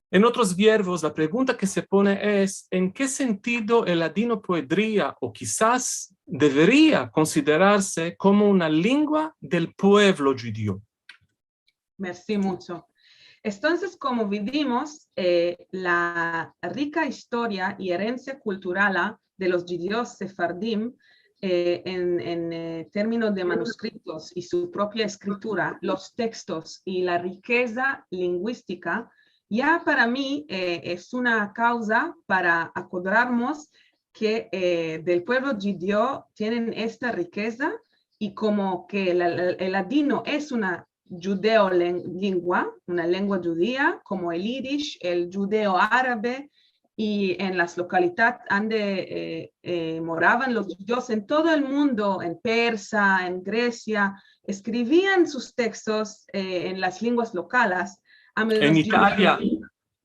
En otros verbos, la pregunta ke se pone es, en ke sentido el ladino podria, o kizas deveria, konsiderarse komo una lengua del puevlo djudio? Mersi muncho. Entonses, komo vidimos, eh, la rika istoria i erensia kulturala de los djudios sefardim, eh, en, en, eh, termino de manuskritos i su propia eskritura, los tekstos i la rikeza linguistika, ya para mi, eh, es una kauza para akodrarmos ke, eh, del puevlo djudio tienen esta rikeza i komo ke la, la, el ladino es una djudeo-len-, lengua, una lengua djudia, komo el irish, el djudeo-arabe, i en las lokalidades ande, eh, eh, moravan los djudios en todo el mundo, en Persia, en Gresia, eskrivian sus tekstos, eh, en las lenguas lokalas. En Italia.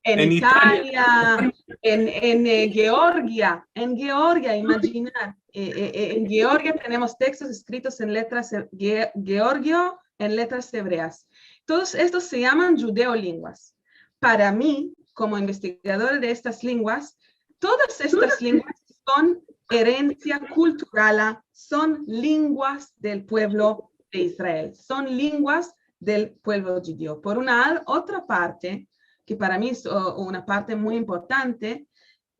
En Italia, en, en, eh, Georgia, en Georgia, imajinar, eh, eh, eh, en Georgia tenemos tekstos eskritos en letras, eh, ge-, georgio, en letras evreas. Todos estos se yaman djudeo-linguas. Para mi, komo investigadora de estas linguas, todas estas linguas son erensia kulturala, son linguas del puevlo de Israel, son linguas del puevlo djudio. Por una al-, otra parte, ke para mi es, o, una parte muy importante,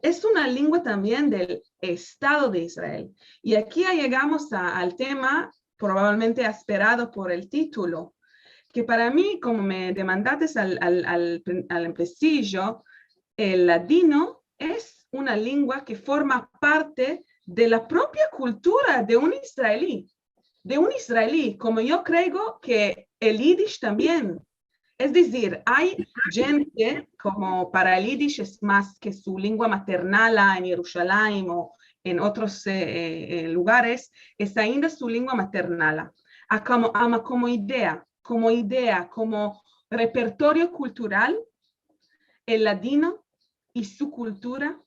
es una lingua tambien del Estado de Israel. I aki ya yegamos a, al tema probablemente asperado por el titulo, ke para mi, komo me demandates al, al, al prin-, al empresijo, el ladino es una lingua ke forma parte de la propia kultura de un israeli, de un israeli, komo yo kreo ke el yidish tambien. Es dezir, ay djente, komo para el yidish es mas ke su lingua maternala en Yerushalayim o en otros, eh, eh, eh, lugares, es ainda su lingua maternala. A komo, ama komo idea, komo idea, komo repertorio kultural, el ladino i su kultura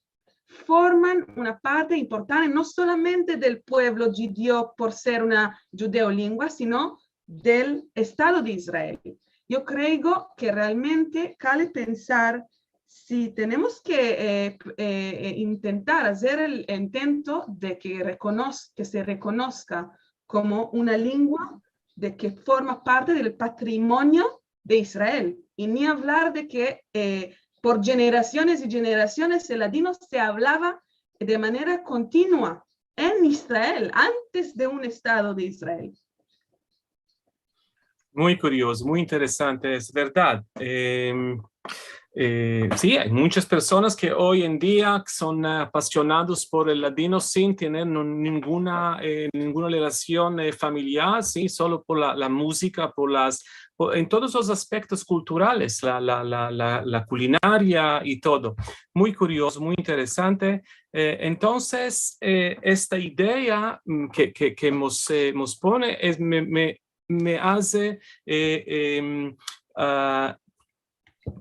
forman una parte importante no solamente del puevlo djudio por ser una djudeo-lingua, sino del Estado de Israel. Yo kreo ke realmente kale pensar si tenemos ke, eh, p-, eh, eh, intentar azer el intento de ke rekonoz-, ke se rekonoska komo una lingua de ke forma parte del patrimonio de Israel. I ni avlar de ke, eh, por jenerasiones i jenerasiones el ladino se avlava de manera kontinua en Israel, antes de un Estado de Israel. Muy kuriozo, muy interesante, es verdad. Em, eh, si, ay munchas personas ke oy en dia son apasionados por el ladino sin tener nu-, ninguna, eh, ninguna relasion, eh, familiar, si, solo por la, la muzika, por las, por, en todos los aspektos kulturales, la, la, la, la, la kulinaria i todo. Muy kuriozo, muy interesante. Eh, entonses, eh, esta idea, mm, ke, ke, ke mos, eh, mos pone, es, me, me, me aze, eh, em, a,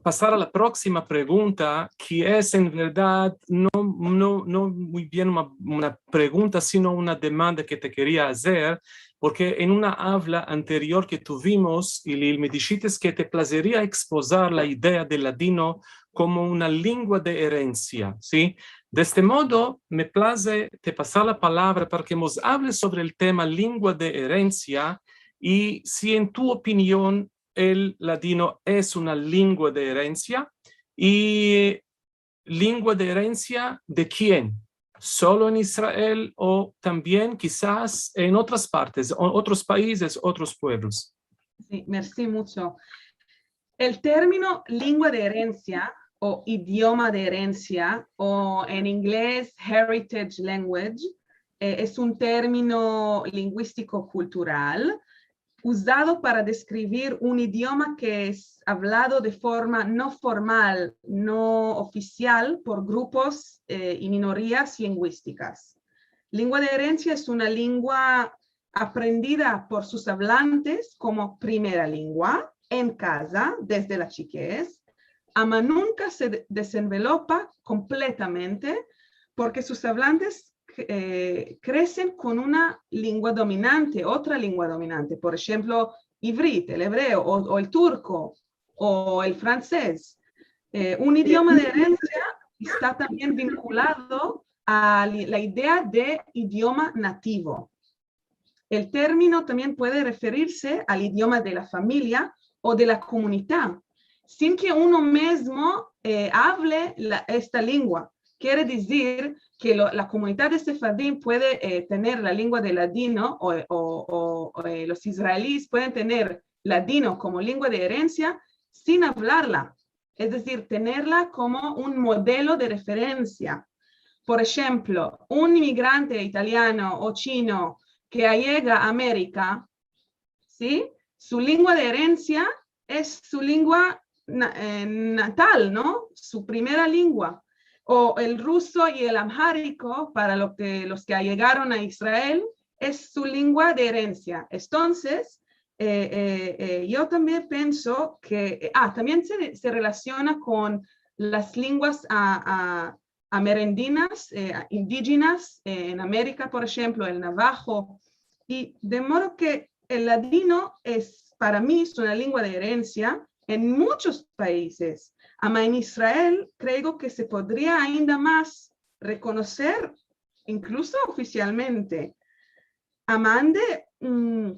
pasar a la proksima pregunta, ke es en verdad no, no, no muy bien una, una pregunta, sino una demanda ke te keria azer, porke en una avla anterior ke tuvimos, Ilil, me dishites ke te plazeria ekspozar la idea del ladino komo una lingua de erensia, si? De este modo, me plaze te pasar la palavra para ke mos ables sovre el tema lingua de erensia i si en tu opinion el ladino es una lingua de erensia i lingua de erensia de kien? Solo en Israel o tambien kizas en otras partes, o otros paizes, otros puevlos? Si, mersi muncho. El termino lingua de erensia o idioma de erensia, o en inglez heritage language, eh, es un termino linguistiko kultural uzado para deskrivir un idioma ke es avlado de forma no formal, no ofisial por grupos, eh, i minorias linguistikas. Lingua de erensia es una lingua aprendida por sus avlantes komo primera lingua en kaza, desde la chikez, ama nunka se de-, dezenvelopa kompletamente, porke sus avlantes, eh, kresen kon una lingua dominante, otra lingua dominante, por enshemplo, ivrit, el evreo, o, o el turko, o el fransez. Eh, un idioma de erensia esta tambien vinkulado a li-, la idea de idioma nativo. El termino tambien puede referirse al idioma de la famiya o de la komunidad, sin ke uno mizmo, eh, avle la, esta lingua. Kere dizir ke lo, la komunidad de sefardim puede, eh, tener la lingua de ladino o, o, o, o, eh, los israelis pueden tener ladino komo lingua de erensia sin avlarla. Es dezir, tenerla komo un modelo de referensia. Por enshemplo, un imigrante italiano o chino ke ayega a Amerika, si? Su lingua de erensia es su lingua na-, eh, natal, no? Su primera lingua. O el ruso i el amhariko, para lo ke, los ke ayegaron a Israel, es su lingua de erensia. Entonses, eh, eh, eh, yo tambien penso ke, eh, ah, tambien se, se relasiona kon las lenguas a, a, amerindinas, eh, indijenas, eh, en Amerika, por enshemplo, el navaho. I de modo ke el ladino es, para mi, es una lengua de erensia en munchos paizes. Ama en Israel, kreo ke se podria ainda mas rekonoser, inkluso ofisialmente. Ama ande, mm,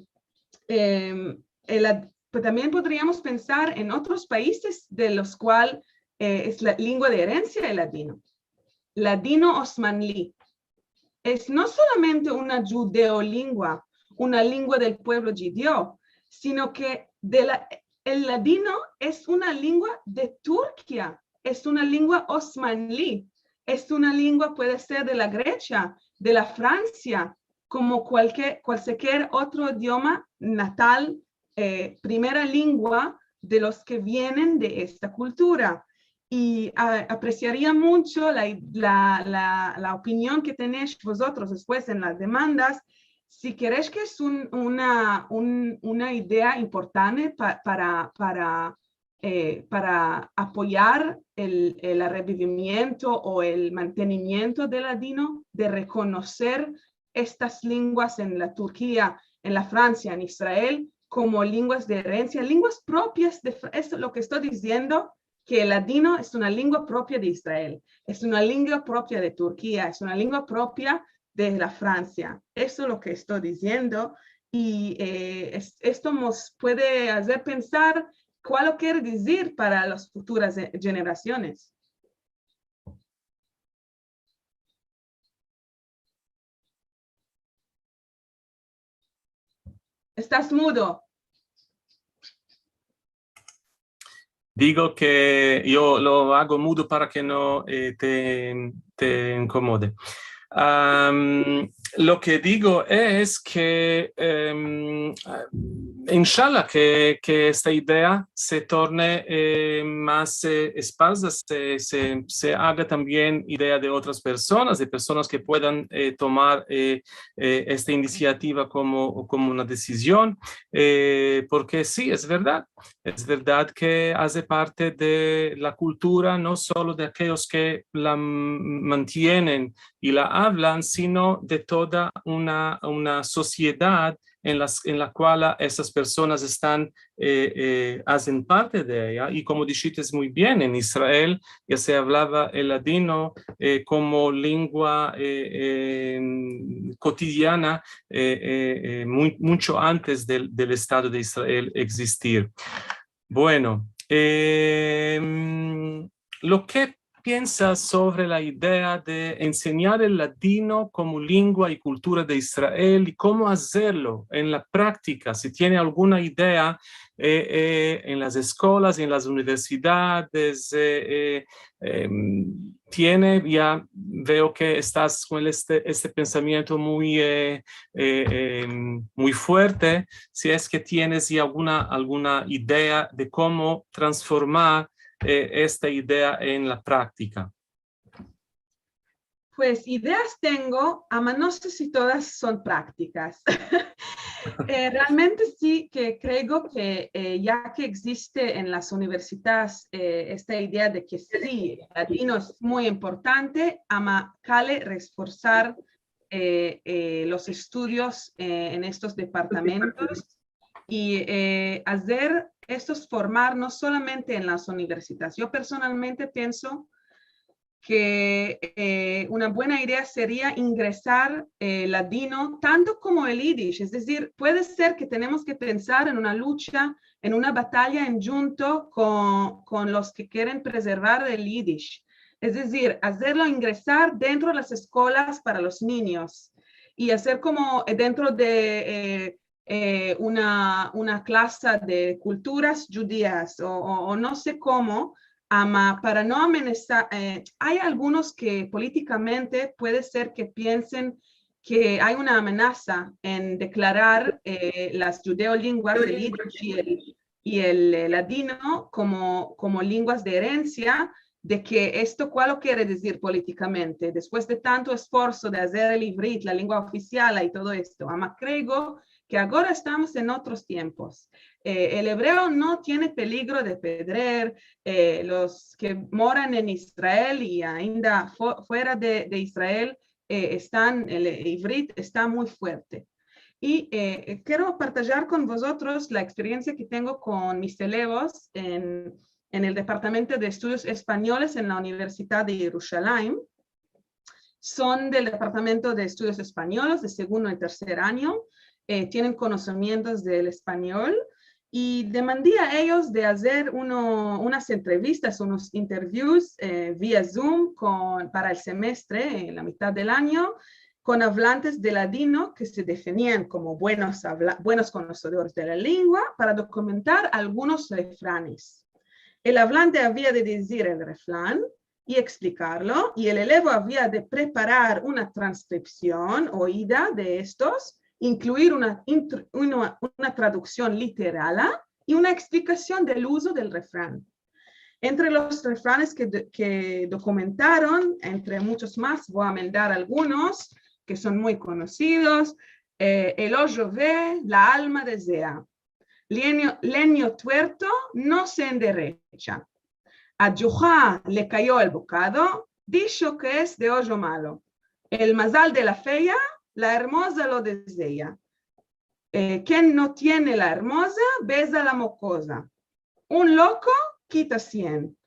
em, el lad-, pues tambien podriamos pensar en otros paizes de los kual, eh, es la lengua de erensia el ladino. Ladino osmanli. Es no solamente una djudeolengua, una lengua del puevlo djudeo, sino ke de la, el ladino es una lengua de Turkia, es una lengua osmanli, es una lengua, puede ser, de la Gresia, de la Fransia, komo kualke-, kualkier otro idioma natal, eh, primera lengua de los ke vienen de esta kultura. I, a, apresiaria muncho la, la, la, la opinion ke tenesh vozotros despues en las demandas, si keresh ke es un, una, un, una idea importante pa-, para, para, eh, para apoyar el, el revivimiento o el mantenimiento del ladino, de rekonoser estas lenguas en la Turkia, en la Fransia, en Israel, komo lenguas de erensia, lenguas propias de Fra-, es lo ke esto diziendo, ke el ladino es una lengua propia de Israel, es una lengua propia de Turkia, es una lengua propia de la Fransia. Esto es lo ke esto diziendo, i, eh, es-, esto mos puede azer pensar kual lo kere dizir para las futuras, eh, jenerasiones. Estas mudo. Digo ke yo lo ago mudo para ke no, eh, te, te inkomode. Am, lo ke digo es ke, em, inshallah ke, ke esta idea se torne, eh, mas, eh, espalda, se, se, se aga tambien idea de otras personas, de personas ke puedan, eh, tomar, eh, eh, esta inisiativa komo, komo una desizion, eh, porke si, es verdad, es verdad ke aze parte de la kultura, no solo de akeyos ke la m-, mantienen i la avlan, sino de toda una, una sosiedad en las, en la kual esas personas estan, eh, eh, azen parte de eya. I komo dishites muy bien, en Israel ya se avlava el ladino, eh, komo lengua, eh, eh, kotidiana, eh, eh, eh, muy, muncho antes del, del Estado de Israel egzistir. Bueno, em, lo ke piensas sovre la idea de ensenyar el ladino komo lengua i kultura de Israel i komo azerlo en la praktika? Si tiene alguna idea, eh, eh, en las eskolas, en las universidades, eh, eh, em, tiene, ya veo ke estas kon este, este pensamiento muy, eh, eh, em, muy fuerte, si es ke tienes ya alguna, alguna idea de komo transformar, eh, esta idea en la praktika. Pues ideas tengo, ama no se si todas son praktikas. Eh, realmente si ke kreo ke, eh, ya ke egziste en las universidades, eh, esta idea de ke si, el ladino es muy importante, ama kale reforsar, eh, eh, los estudios, eh, en estos departamentos i, eh, azer estos formar no solamente en las universidades. Yo personalmente pienso ke, eh, una buena idea seria ingresar, eh, ladino tanto komo el yidish. Es dezir, puede ser ke tenemos ke pensar en una lucha, en una bataya endjunto kon, kon los ke keren prezervar el yidish. Es dezir, azerlo ingresar dentro de las eskolas para los ninyos i azer komo, eh, dentro de, eh, eh, una, una klasa de kulturas djudias o, o, o no se komo, ama para no amenasar, eh, ay algunos ke politikamente puede ser ke piensen ke ay una amenasa en deklarar, eh, las djudeolenguas, el yidish i el, i el, eh, ladino komo, komo lenguas de erensia, de ke esto, kual lo kere dezir politikamente, despues de tanto esforso de azer el ivrit, la lengua ofisial i todo esto. Ama kreo ke agora estamos en otros tiempos. Eh, el ebreo no tiene peligro de pedrer, eh, los ke moran en Israel i ainda fu-, fuera de, de Israel, eh, estan, el ivrit esta muy fuerte. I, eh, kero partajar kon vozotros la eksperiensia ke tengo kon mis elevos en, en el Departamento de Estudios Espanyoles en la Universidad de Yerushalayim. Son del Departamento de Estudios Espanyoles de segundo i terser anyo, eh, tienen konosimientos del espanyol, i demandi a eyos de azer uno, unas entrevistas, unos interviews, eh, via Zoom kon, para el semestre, en la mitad del anyo, kon avlantes de ladino ke se definian komo buenos avla-, buenos konosedores de la lengua para dokumentar algunos refranes. El avlante avia de dizir el refran i eksplikarlo, i el elevo avia de preparar una transkripsion oida de estos, inkluir una intr-, una, una traduksion literala i una eksplikasion del uzo del refran. Entre los refranes ke do-, ke dokumentaron, entre muchos mas, vo a meldar algunos ke son muy konosidos, eh, el ojo ve, la alma dezea. Lenyo, lenyo tuerto no se enderecha. A Djuha le kayo el bokado, disho ke es de ojo malo. El mazal de la feya, la ermoza lo dezea. Eh, ken no tiene la ermoza, beza la mokoza. Un loko kita sien.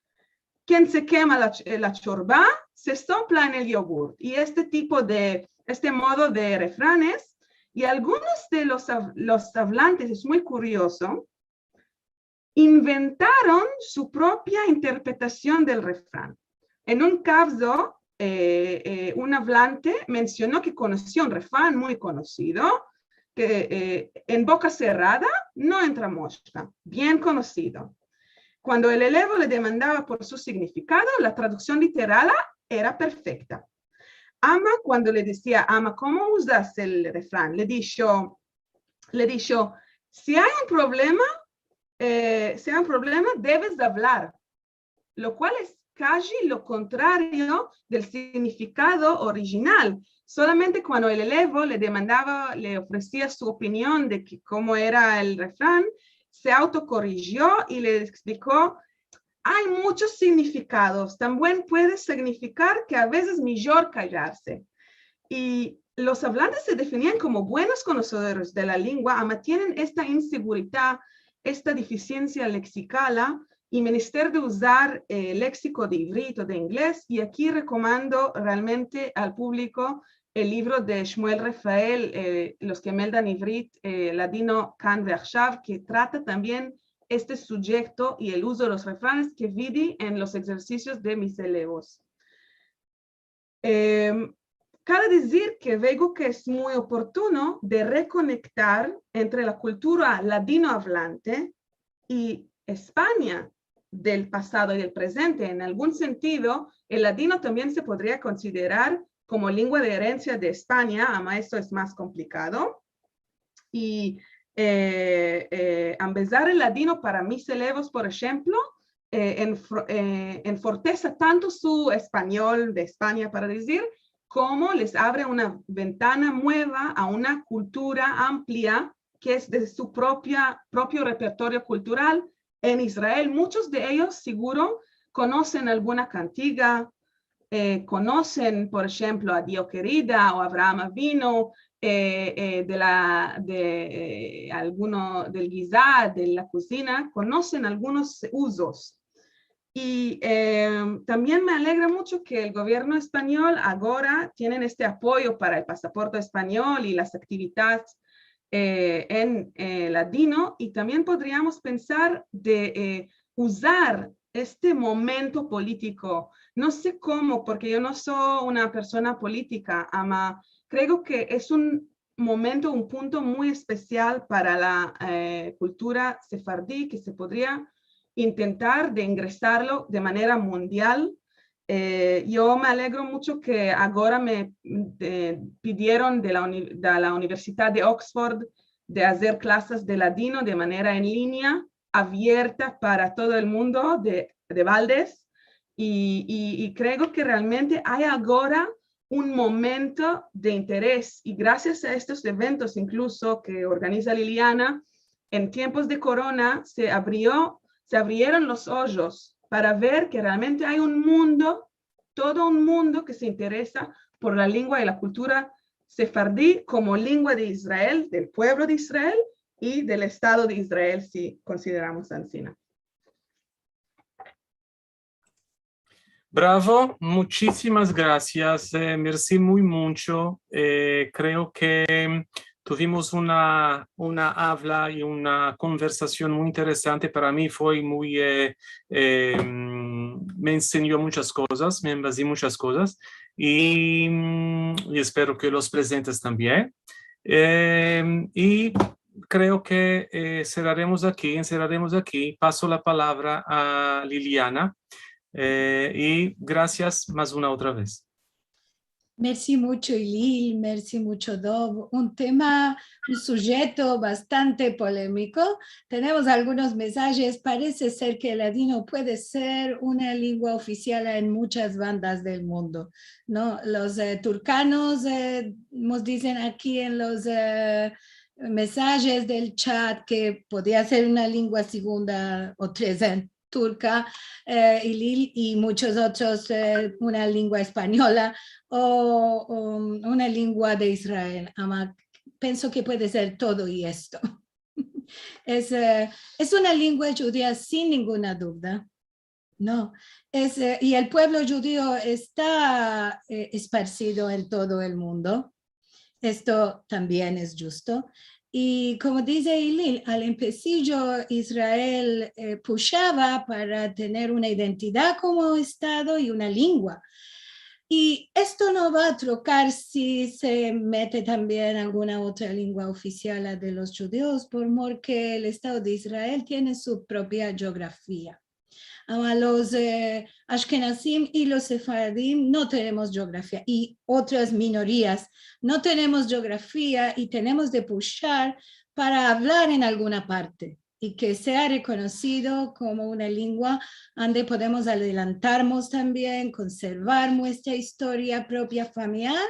Ken se kema la ch-, la chorba, se sopla en el yogurt. I este tipo de, este modo de refranes, i algunos de los av-, los avlantes, es muy kuriozo, inventaron su propia interpretasion del refran. En un kavzo, eh, eh, un avlante mensiono ke konosio un refran muy konosido, ke, eh, en boka serrada no entra moshka, bien konosido. Kuando el elevo le demandava por su signifikado, la traduksion literala era perfekta. Ama, kuando le dizia, "Ama, komo uzas el refran?", le disho, le disho, "Si ay un problema, eh, si ay un problema, deves avlar", lo kual es kaji lo kontrario del signifikado orijinal. Solamente kuando el elevo le demandava, le ofresia su opinion de ke, komo era el refran, se autokorijio i le ekspliko, "Ay muchos signifikados. Tambien puede signifikar ke a vezes mijor kallarse". I los avlantes se definian komo buenos konosedores de la lengua, ama tienen esta inseguridad, esta defisiensia leksikala, i menester de uzar, eh, leksiko de ivrit o de inglez, i aki rekomando realmente al publiko el livro de Shmuel Refael, eh, Los ke meldan ivrit, eh, ladino kan ve achshav, ke trata tambien este sujeto i el uzo de los refranes ke vidi en los egzersisios de mis elevos. Em, kale dizir ke veo ke es muy oportuno de rekonektar entre la kultura ladinoavlante i Espanya del pasado i del prezente. En algun sentido, el ladino tambien se podria konsiderar komo lengua de erensia de Espanya, ama esto es mas komplikado. I, eh, eh, ambezar el ladino para mis elevos, por enshemplo, eh, enfro-, eh, enfortese tanto su espanyol de Espanya, para dizir, komo les avre una ventana mueva a una kultura amplia ke es de su propia, propio repertorio kultural. En Israel, muchos de eyos seguro konosen alguna kantiga, eh, konosen, por enshemplo, a Dio Kerida o Avraham Avinu, eh, eh, de la, de, eh, alguno del gizá, de la kuzina, konosen algunos uzos. I, eh, tambien me alegra muncho ke el govierno espanyol agora tienen este apoyo para el pasaporte espanyol i las aktividades, eh, en, eh, ladino, i tambien podriamos pensar de, eh, uzar este momento politiko. No se komo, porke yo no so una persona politika, ama kreo ke es un momento, un punto muy espesial para la, eh, kultura sefardi, ke se podria intentar de ingresarlo de manera mundial. Eh, yo me alegro muncho ke agora me, eh, pidieron de la uni-, de la Universidad de Oxford de azer klases de ladino de manera en linea, avierta para todo el mundo de, de baldes. I, i, i kreo ke realmente ay agora un momento de interes. I grasias a estos eventos, inkluso ke organiza Liliana, en tiempos de korona se avrio, se avrieron los ojos para ver ke realmente ay un mundo, todo un mundo ke se interesa por la lengua i la kultura sefardi komo lengua de Israel, del puevlo de Israel i del Estado de Israel, si konsideramos ansina. Bravo, muchisimas grasias, eh, mersi muy muncho. Eh, kreo ke tuvimos una, una avla i una konversasion muy interesante. Para mi foi muy, eh, eh, mm, me ensenyo munchas kozas, me enbazi munchas kozas i, mm, i espero ke los prezentes tambien. Eh, i kreo ke, eh, serraremos aki, enserraremos aki. Paso la palavra a Liliana, eh, i grasias mas una otra vez. Mersi muncho, Ilil, mersi muncho, Dov. Un tema, un sujeto bastante polemiko. Tenemos algunos mesajes. Parese ser ke el ladino puede ser una lengua ofisial en munchas bandas del mundo, no? Los, eh, turkanos, eh, mos dizen aki en los, eh, mesajes del chat ke podia ser una lengua segunda o tres en turka, eh, i, i munchos otros, eh, una lengua espanyola o, o una lengua de Israel. Ama penso ke puede ser todo i esto. Es, eh, es una lengua djudia sin ninguna duda. No, es, eh, i el puevlo djudio esta, eh, esparsido en todo el mundo. Esto tambien es djusto. I komo dize Ilil, al empesijo Israel, eh, pushava para tener una identidad komo estado i una lengua. I esto no va a trokar si se mete tambien alguna otra lengua ofisial, la de los djudios, por mor ke el Estado de Israel tiene su propia jeografia. Ama los, eh, ashkenazim i los sefaradim no tenemos jeografia, i otras minorias no tenemos jeografia, i tenemos de pushar para avlar en alguna parte i ke sea rekonosido komo una lengua ande podemos adelantarmos tambien, konservar muestra istoria propia familiar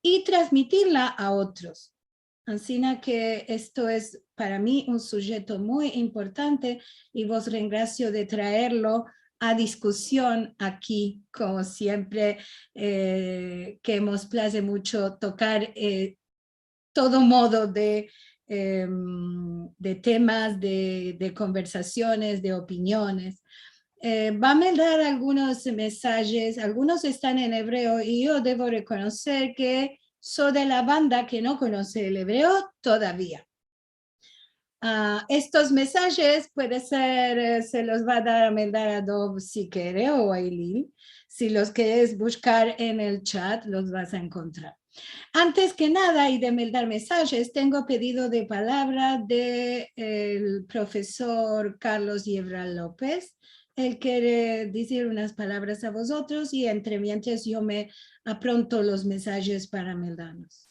i transmitirla a otros. Ansina ke esto es para mi un sujeto muy importante i vos rengrasio de traerlo a diskusion aki, komo siempre, eh, ke mos plaze muncho tokar, eh, todo modo de, em, de temas, de, de konversasiones, de opiniones. Eh, va a mandar algunos mesajes, algunos estan en ebreo i yo devo rekonoser ke so de la banda ke no konose el ebreo todavia. Ah, estos mesajes puede ser, eh, se los va a dar a meldar a Dov si kere o a Ilil. Si los keres bushkar en el chat, los vas a enkontrar. Antes ke nada, i de meldar mesajes, tengo pedido de palavra de el profesor Carlos Yebra Lopez. El kere dizir unas palavras a vozotros i entremientres yo me apronto los mesajes para meldarnos.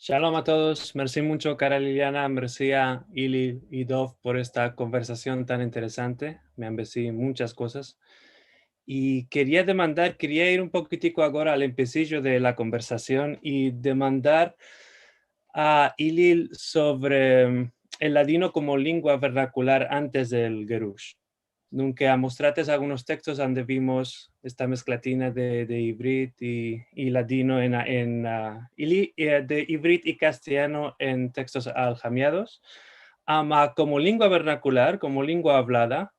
Shalom a todos. Mersi muncho, kara Liliana. Mersi a Ilil i Dov por esta konversasion tan interesante. Me ambezi munchas kozas. I keria demandar, keria ir un pokitiko agora al empesijo de la konversasion i demandar a Ilil sovre, mm, el ladino komo lengua vernakular antes del gerush. Nunke amostrates algunos tekstos ande vimos esta mesklatina de, de ivrit i, i ladino en, en, ah, i li-, eh, de ivrit i kasteyano en tekstos aljamiados. Ama komo lengua vernakular, komo lengua avlada,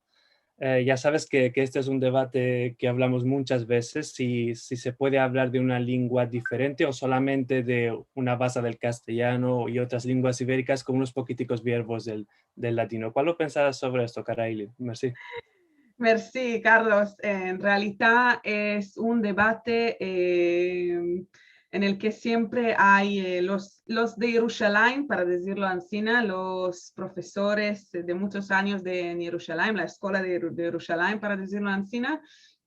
eh, ya saves ke, ke este es un debate ke avlamos munchas vezes, si, si se puede avlar de una lengua diferente o solamente de una baza del kasteyano i otras lenguas iverikas komo unos pokitikos vierbos del, del ladino. Kualo pensas sovre esto, kara Ilil? Mersi. Mersi, Carlos. En realita es un debate, eh, en el ke siempre ay, eh, los, los de Yerushalayim, para dizirlo ansina, los profesores de munchos anyos de, en Yerushalayim, la eskola de, de Yerushalayim, para dizirlo ansina,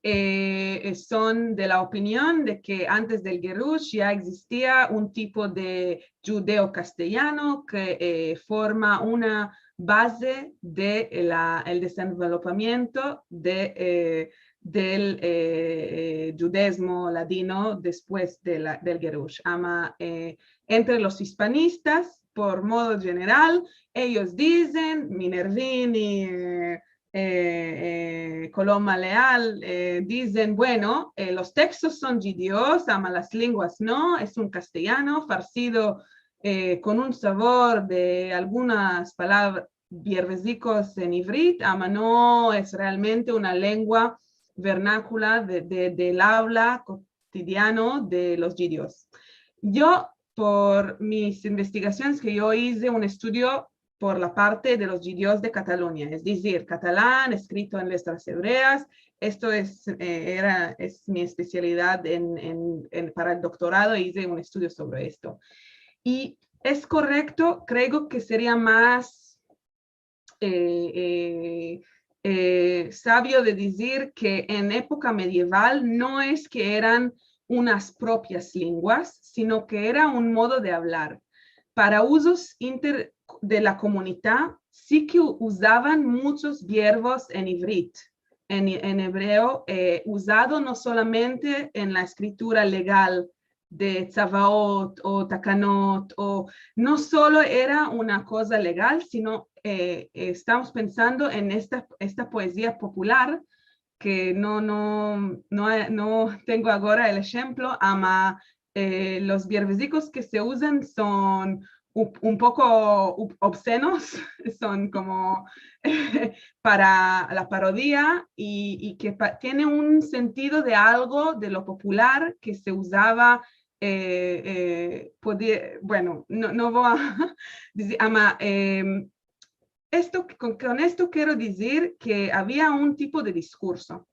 eh, eh, son de la opinion de ke antes del gerush ya egzistia un tipo de djudeo-kasteyano ke, eh, forma una baze de la, el dezenvolopamiento de, eh, del, eh, eh, djudezmo ladino despues de la, del gerush. Ama, eh, entre los ispanistas, por modo jeneral, eyos dizen, Minervini, eh, eh, eh, Coloma Leal, eh, dizen, bueno, eh, los tekstos son djidios, ama las lenguas no, es un kastelyano farsido, eh, kon un savor de algunas palavras, viervezikos en ivrit, ama no es realmente una lengua vernakula de, de, del avla kotidiano de los djidios. Yo, por mis investigasiones ke yo ize un estudio por la parte de los djidios de Katalunya, es dizir, katalan eskrito en letras evreas. Esto es, eh, era, es mi espesialidad en, en, en, para el doktorado, ize un estudio sovre esto. I es korekto, kreo ke seria mas, eh, eh, eh, savio de dizir ke en epoka medieval no es ke eran unas propias lenguas, sino ke era un modo de avlar. Para uzos inter de la komunita, si ke uzavan munchos viervos en ivrit, en, en evreo, eh, uzado no solamente en la eskritura legal de tzavaot o takanot, o no solo era una koza legal, sino, eh, estamos pensando en esta, esta poezia popular, ke no, no, no, no tengo agora el enshemplo, ama, eh, los viervezikos ke se uzan son un, un poko ob-, obsenos, son komo para la parodia i, i ke pa-, tiene un sentido de algo de lo popular ke se uzava, eh, eh, podi-, bueno, no, no vo a dizir, ama, em, esto, kon, kon esto kero dizir ke avia un tipo de diskurso.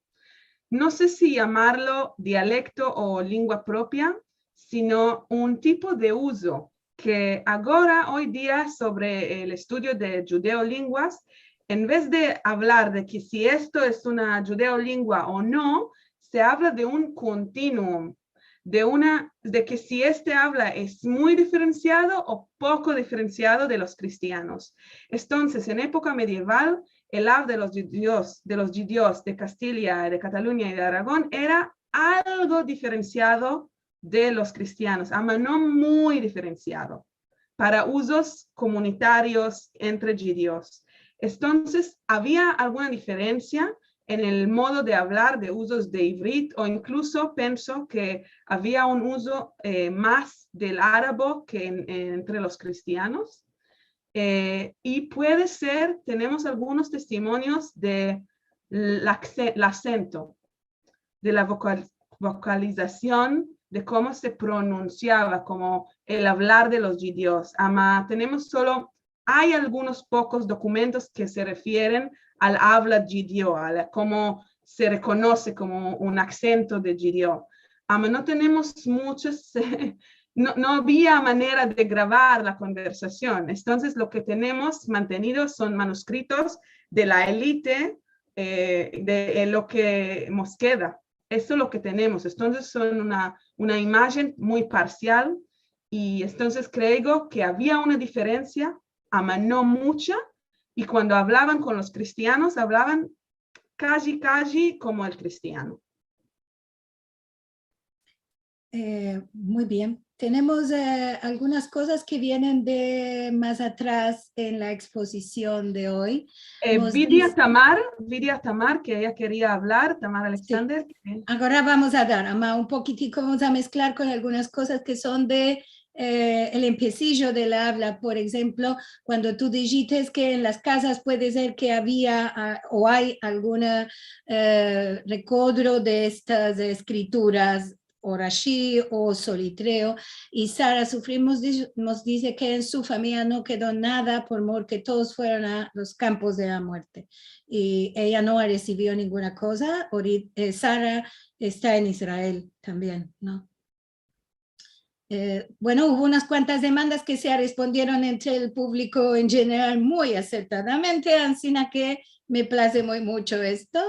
No se si yamarlo dialekto o lengua propia, sino un tipo de uzo ke agora, oy dia, sovre el estudio de djudeo-lenguas, en vez de avlar de ke si esto es una djudeo-lengua o no, se avla de un kontinuum, de una, de ke si este avla es muy diferensiado o poko diferensiado de los kristianos. Entonses, en epoka medieval, el avla de los djidios, de los djidios de Kastilya, de Katalunya i de Aragon era algo diferensiado de los kristianos, ama no muy diferensiado, para uzos komunitarios entre djidios. Entonses, avia alguna diferensia en el modo de avlar de uzos de ivrit, o inkluso penso ke avia un uzo, eh, mas del arabo ke en, entre los kristianos. Eh, i puede ser, tenemos algunos testimonios de la akse-, el aksento, de la vokal-, vokalizasion, de komo se pronunsiava, komo el avlar de los djidios. Ama tenemos solo, ay algunos pokos dokumentos ke se refieren al avla djidio, a la, komo se rekonose komo un aksento de djidio. Ama no tenemos munchas, no, no avia manera de gravar la konversasion. Entonses, lo ke tenemos mantenido son manuskritos de la elite, eh, de, eh, lo ke mos keda. Esto es lo ke tenemos. Entonses, son una, una imajen muy parsial, i entonses kreo ke avia una diferensia, ama no muncha, i kuando avlavan kon los kristianos, avlavan kaji, kaji komo el kristiano. Eh, muy bien. Tenemos, eh, algunas kozas ke vienen de mas atras en la ekspozision de oy. Eh, mos vidi a dize Tamar, vidi a Tamar, ke eya keria avlar, Tamar Alexander. Si. Agora vamos a dar, ama, un pokitiko, vamos a mesklar kon algunas kozas ke son de, eh, el empesijo del avla. Por enshemplo, kuando tu dijiste ke en las kazas puede ser ke avia, ah, o ay alguna, eh, rekodro de estas eskrituras o Rashi o Solitreo, i Sara Sufrin mos dize, mos dize ke en su famiya no kedo nada por mor ke todos fueron a los kampos de la muerte. I eya no resivio ninguna koza, ori-, eh, Sara esta en Israel tambien, no? Eh, bueno, uvo unas kuantas demandas ke se arespondieron entre el publiko en jeneral muy asertadamente, ansina ke me plaze muy muncho esto.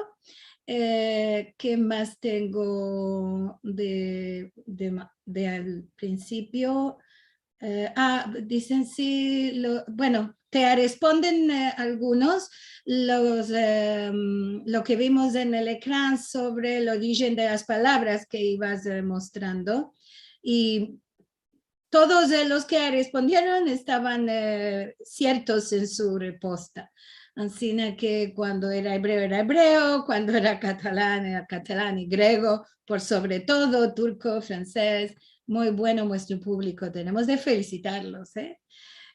Eh, ke mas tengo de, de ma-, de al prinsipio? Eh, ah, dizen si lo, bueno, te responden, eh, algunos, los, em, lo ke vimos en el ekran sovre el orijen de las palavras ke ivas, eh, mostrando. I todos, eh, los ke respondieron estavan, eh, siertos en su reposta. Ansina ke kuando era ebreo, era ebreo, kuando era katalan, era katalan i grego, por sovre todo, turko, fransez. Muy bueno muestro publiko, tenemos de felisitarlos, eh.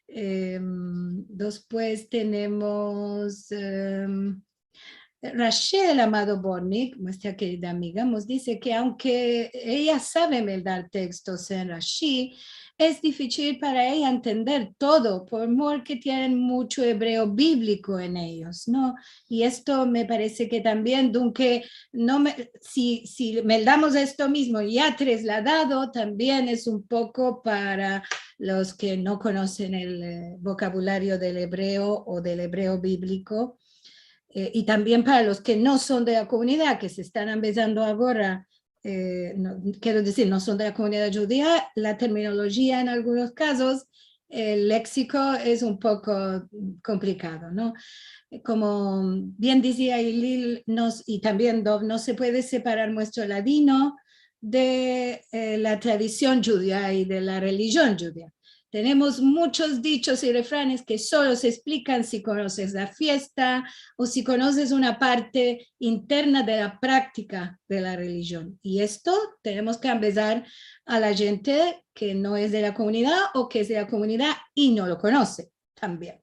Em, despues tenemos, em, Rachel Amado Bortnick, muestra kerida amiga, mos dize ke aunke eya save meldar tekstos en Rashi, es difisil para eya entender todo, por mor ke tienen muncho ebreo bibliko en eyos, no? I esto me parese ke tambien, dunke, no me, si, si meldamos esto mizmo ya trasladado, tambien es un poko para los ke no konosen el, eh, vokabulario del ebreo o del ebreo bibliko, eh, i tambien para los ke no son de la komunidad, ke se estan ambezando agora, eh, no, kero dizir, no son de la komunidad djudia, la terminolojia en algunos kazos, el leksiko es un poko komplikado, no? Komo bien dizia Ilil, no, i tambien Dov, no se puede separar muestro ladino de, eh, la tradision djudia i de la relijion djudia. Tenemos munchos dichos i refranes ke solo se esplikan si konoses la fiesta o si konoses una parte interna de la praktika de la relijion. I esto tenemos ke ambezar a la djente ke no es de la komunidad o ke es de la komunidad i no lo konose tambien.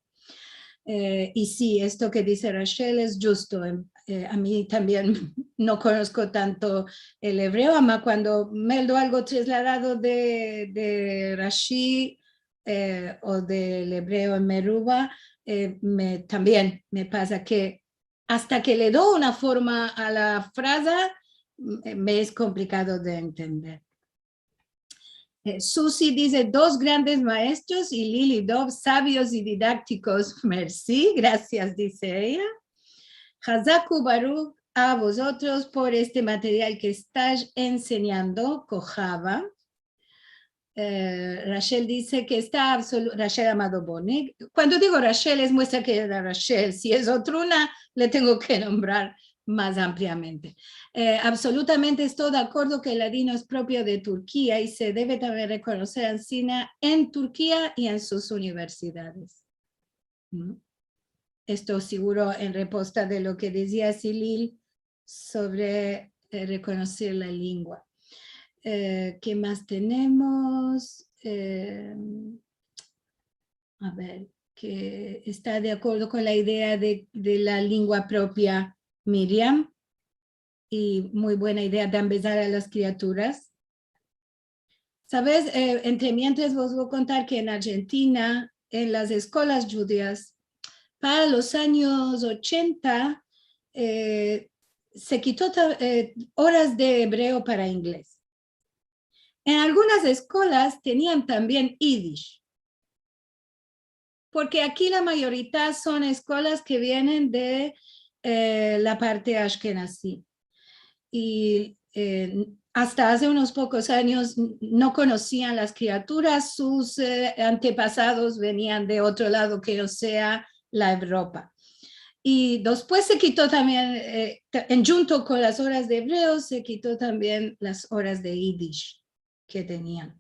Eh, i si, esto ke dize Rachel es djusto. Em, eh, a mi tambien no konosko tanto el ebreo, ama kuando meldo algo trasladado de, de Rashi, eh, o del ebreo en Meruba, eh, me, tambien me pasa ke asta ke le do una forma a la fraza, m-, me es komplikado de entender. Eh, Susi dize, "Dos grandes maestros, Ilil i Dov, savios i didaktikos." Mersi, grasias, dize eya. Hazak ubaruk a vozotros por este material ke estais ensenyando, Kohava. Eh, Rachel dize ke esta absolu-, Rachel Amado Bortnick. Kuando digo Rachel, es muestra ke era Rachel. Si es otruna, le tengo ke nombrar mas ampliamente. Eh, absolutamente esto de akordo ke el ladino es propio de Turkia i se deve tambien rekonoser ansina en Turkia i en sus universidades. Mm. Esto siguro en reposta de lo ke dizia Ilil sovre, eh, rekonoser la lingua. Eh, ke mas tenemos? Eh, a ver, ke esta de akordo kon la idea de, de la lingua propia, Miriam, i muy buena idea de ambezar a las kriaturas. Saves, eh, entremientras vos vo a kontar ke en Arjentina, en las eskolas djudias, para los anyos ochenta, eh, se kito ta-, eh, oras de ebreo para inglez. En algunas eskolas tenian tambien yidish. Porke aki la mayoritad son eskolas ke vienen de, eh, la parte ashkenazi. I, eh, asta aze unos pokos anyos n-, no konosian las kriaturas, sus, eh, antepasados venian de otro lado ke no sea la Evropa. I despues se kito tambien, eh, ta-, endjunto kon las oras de ebreo, se kito tambien las oras de yidish ke tenian.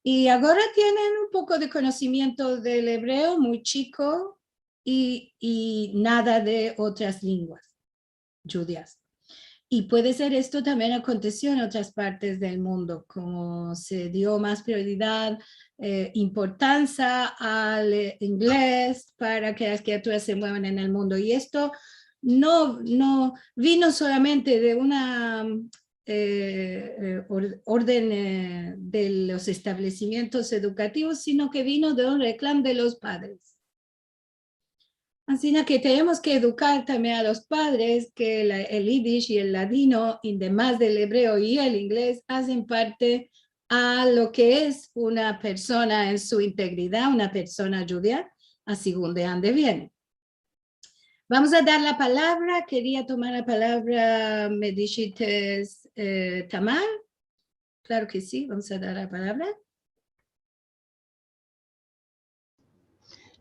I agora tienen un poko de konosimiento del ebreo muy chiko i, i nada de otras linguas djudias. I puede ser esto tambien akontesio en otras partes del mundo, komo se dio mas prioridad, eh, importansa al, eh, inglez para ke las kriaturas se muevan en el mundo. I esto no, no vino solamente de una eh, eh, or-, orden, eh, de los establesimientos edukativos, sino ke vino de un reklam de los padres. Ansina ke tenemos ke edukar tambien a los padres ke la, el yidish i el ladino, i demas del ebreo i el inglez, azen parte a lo ke es una persona en su integridad, una persona djudia, a segun de ande viene. Vamos a dar la palavra. Keria tomar la palavra, me dishites, eh, Tamar. Klaro ke si, vamos a dar la palavra.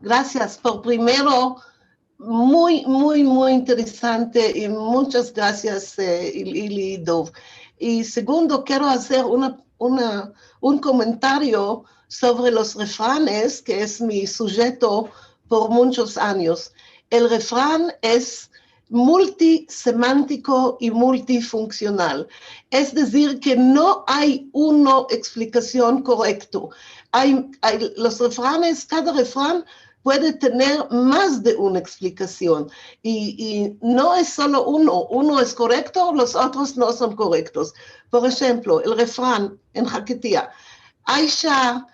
Grasias. Por primero, muy, muy, muy interesante i munchas grasias, eh, Ili, Ili i Dov. I segundo, kero azer una, una, un komentario sovre los refranes, ke es mi sujeto por munchos anyos. El refran es multisemantiko i multifunksional. Es dezir, ke no ay uno eksplikasion korekto. Ay, ay los refranes, kada refran puede tener mas de una eksplikasion. I, i no es solo uno, uno es korekto, los otros no son korektos. Por enshemplo, el refran en haketia: Aisha,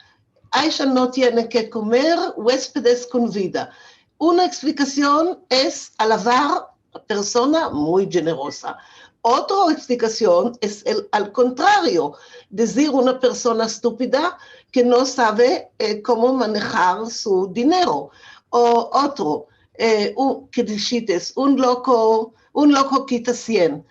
Aisha no tiene ke komer, uespedes konvida. Una eksplikasion es alavar persona muy djeneroza. Otro eksplikasion es el, al kontrario, dezir una persona estupida ke no save, eh, komo manehar su dinero. O otro, eh, u-, ke dishites, un loko, un loko kita sien.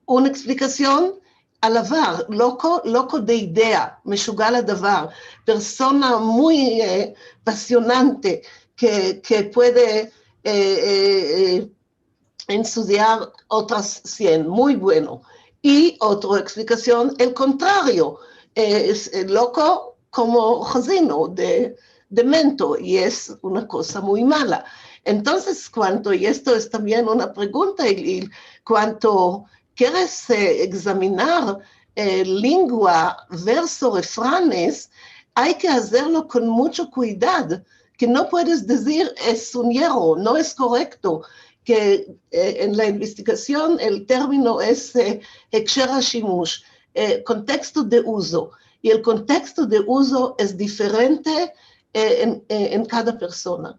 Una eksplikasion: alavar, loko, loko de idea, meshugal adavar, persona muy, eh, pasionante, ke, ke puede, eh, eh, eh, ensusiar otras sien, muy bueno. I otro eksplikasion, el kontrario, eh, es, eh, loko komo hazino, de, demento, i es una koza muy mala. Entonses, kuanto, i esto es tambien una pregunta, i, i kuanto keres, eh, egzaminar, eh, lengua, verso, refranes, ay ke azerlo kon muncho kuidad, ke no puedes dezir es un yerro, no es korekto, ke, eh, en la investigasion el termino es, eh, heksher hashimush, eh, konteksto de uzo, i el konteksto de uzo es diferente, eh, en, eh, en kada persona.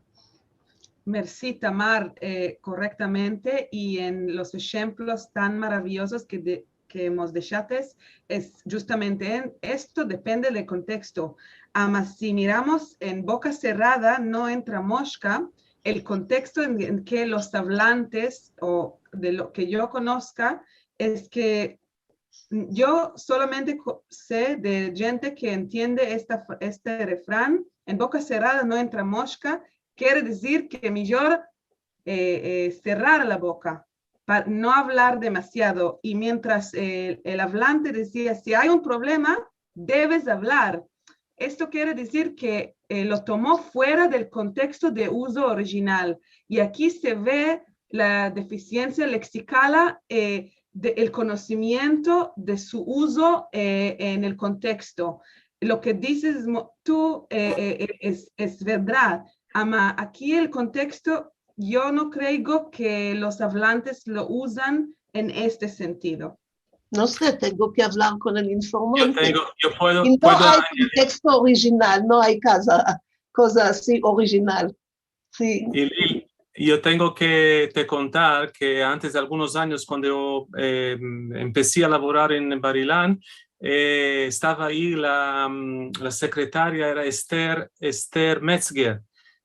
Mersi, Tamar, eh, korektamente, i en los enshemplos tan maraviyozos ke de-, ke mos deshates, es djustamente en esto, depende del konteksto. Ama si miramos en boka serrada no entra moshka, el konteksto en, en ke los avlantes, o de lo ke yo konoska, es ke yo solamente ko-, se de djente ke entiende esta fr-, este refran, en boka serrada no entra moshka, kere dizir ke mijor, eh, eh, serrar la boka, pa no avlar demasiado. I mientras, eh, el avlante dizia, "Si ay un problema, deves avlar", esto kere dizir ke, eh, lo tomo fuera del konteksto de uzo orijinal. I aki se ve la defisiensia leksikala, eh, de el konosimiento de su uzo, eh, en el konteksto. Lo ke dizes mo-, tu, eh, eh, eh, es, es verdad. Ama aki el konteksto, yo no kreigo ke los avlantes lo uzan en este sentido. No se, tengo ke avlar kon el informante. Yo tengo, yo puedo, i no puedo ay konteksto orijinal, no ay koza, koza ansi orijinal. Si. I Lil, yo tengo ke te kontar ke antes de algunos anyos, kuando yo, eh, empesi a lavorar en Bar-Ilan, eh, estava ayi la, mm, la sekretaria, era Esther, Esther Metzger,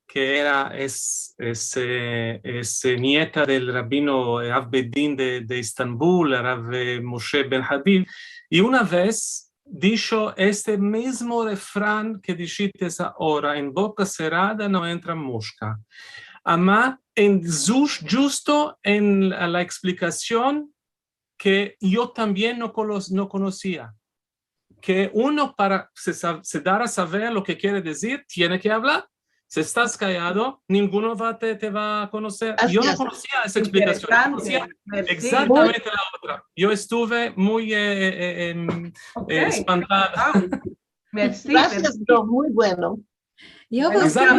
ke era, es, es, eh, es, eh, nieta del rabino, eh, Av Beit Din de, de Estambul, Rav, eh, Moshe Ben Habib, i una vez disho este mizmo refran ke dishites agora, "En boka serrada no entra moshka." Ama en zhus-, djusto en la, la eksplikasion ke yo tambien no kono-, no konosia. Ke uno para se sa-, se dar a saver lo ke kere dizir, tiene ke avlar. Si estas kayado, ninguno va te, te va a konoser. Yo no konosia esa eksplikasion. Interesante. Konosia egzaktamente la otra. Yo estuve muy, eh, eh, eh, em, eh, espantada. Wow. Mersi, mersi. Gracias, Dov, muy bueno. Yo vos kero,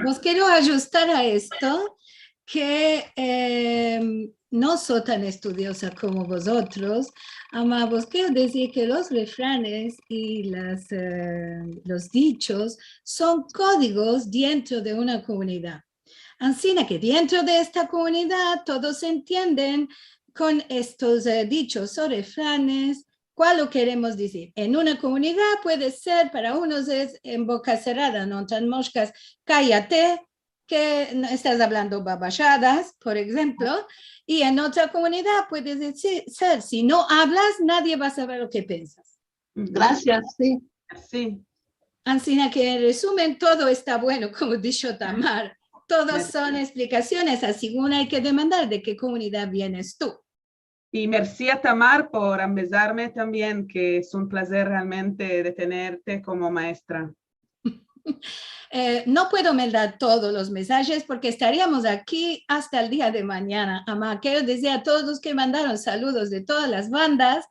vos kero ajustar a esto, ke, em, no so tan estudioza komo vozotros, ama vos kero dizir ke los refranes i las, eh, los dichos son kodigos dentro de una komunidad. Ansina ke dentro de esta komunidad todos se entienden kon estos, eh, dichos o refranes, kual lo keremos dizir. En una komunidad puede ser, para unos es "en boka serrada no entran moshkas", "kayate", ke no estas avlando babashadas, por enshemplo, i en otra komunidad puede dizir, ser, "Si no avlas, nadie va a saver lo ke pensas". Grasias, si. Si. Ansina ke, en resumen, todo esta bueno, komo disho Tamar. Todos son esplikasiones, asegún ay ke demandar de ke komunidad vienes tu. I mersi a Tamar por ambezarme tambien, ke es un plazer realmente de tenerte komo maestra. Eh, no puedo meldar todos los mesajes porke estariamos aki asta el dia de manyana. Ama kero dizir a todos los ke mandaron saludos de todas las bandas,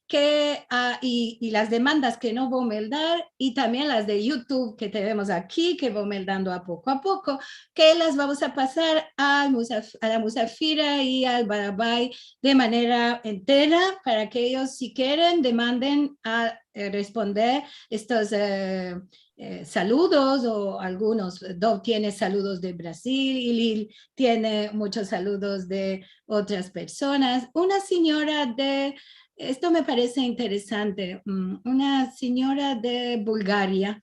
ke, ah, i, i las demandas ke no vo meldar, i tambien las de YouTube ke tenemos aki, ke vo meldando a poko a poko, ke las vamos a pasar al musaf-, a la musafira i al barabay de manera entera, para ke eyos, si keren, demanden a, eh, responder estos, eh, eh, saludos, o algunos, Dov tiene saludos de Brazil, i Lil tiene muchos saludos de otras personas. Una sinyora de, esto me parese interesante, mm, una sinyora de Bulgaria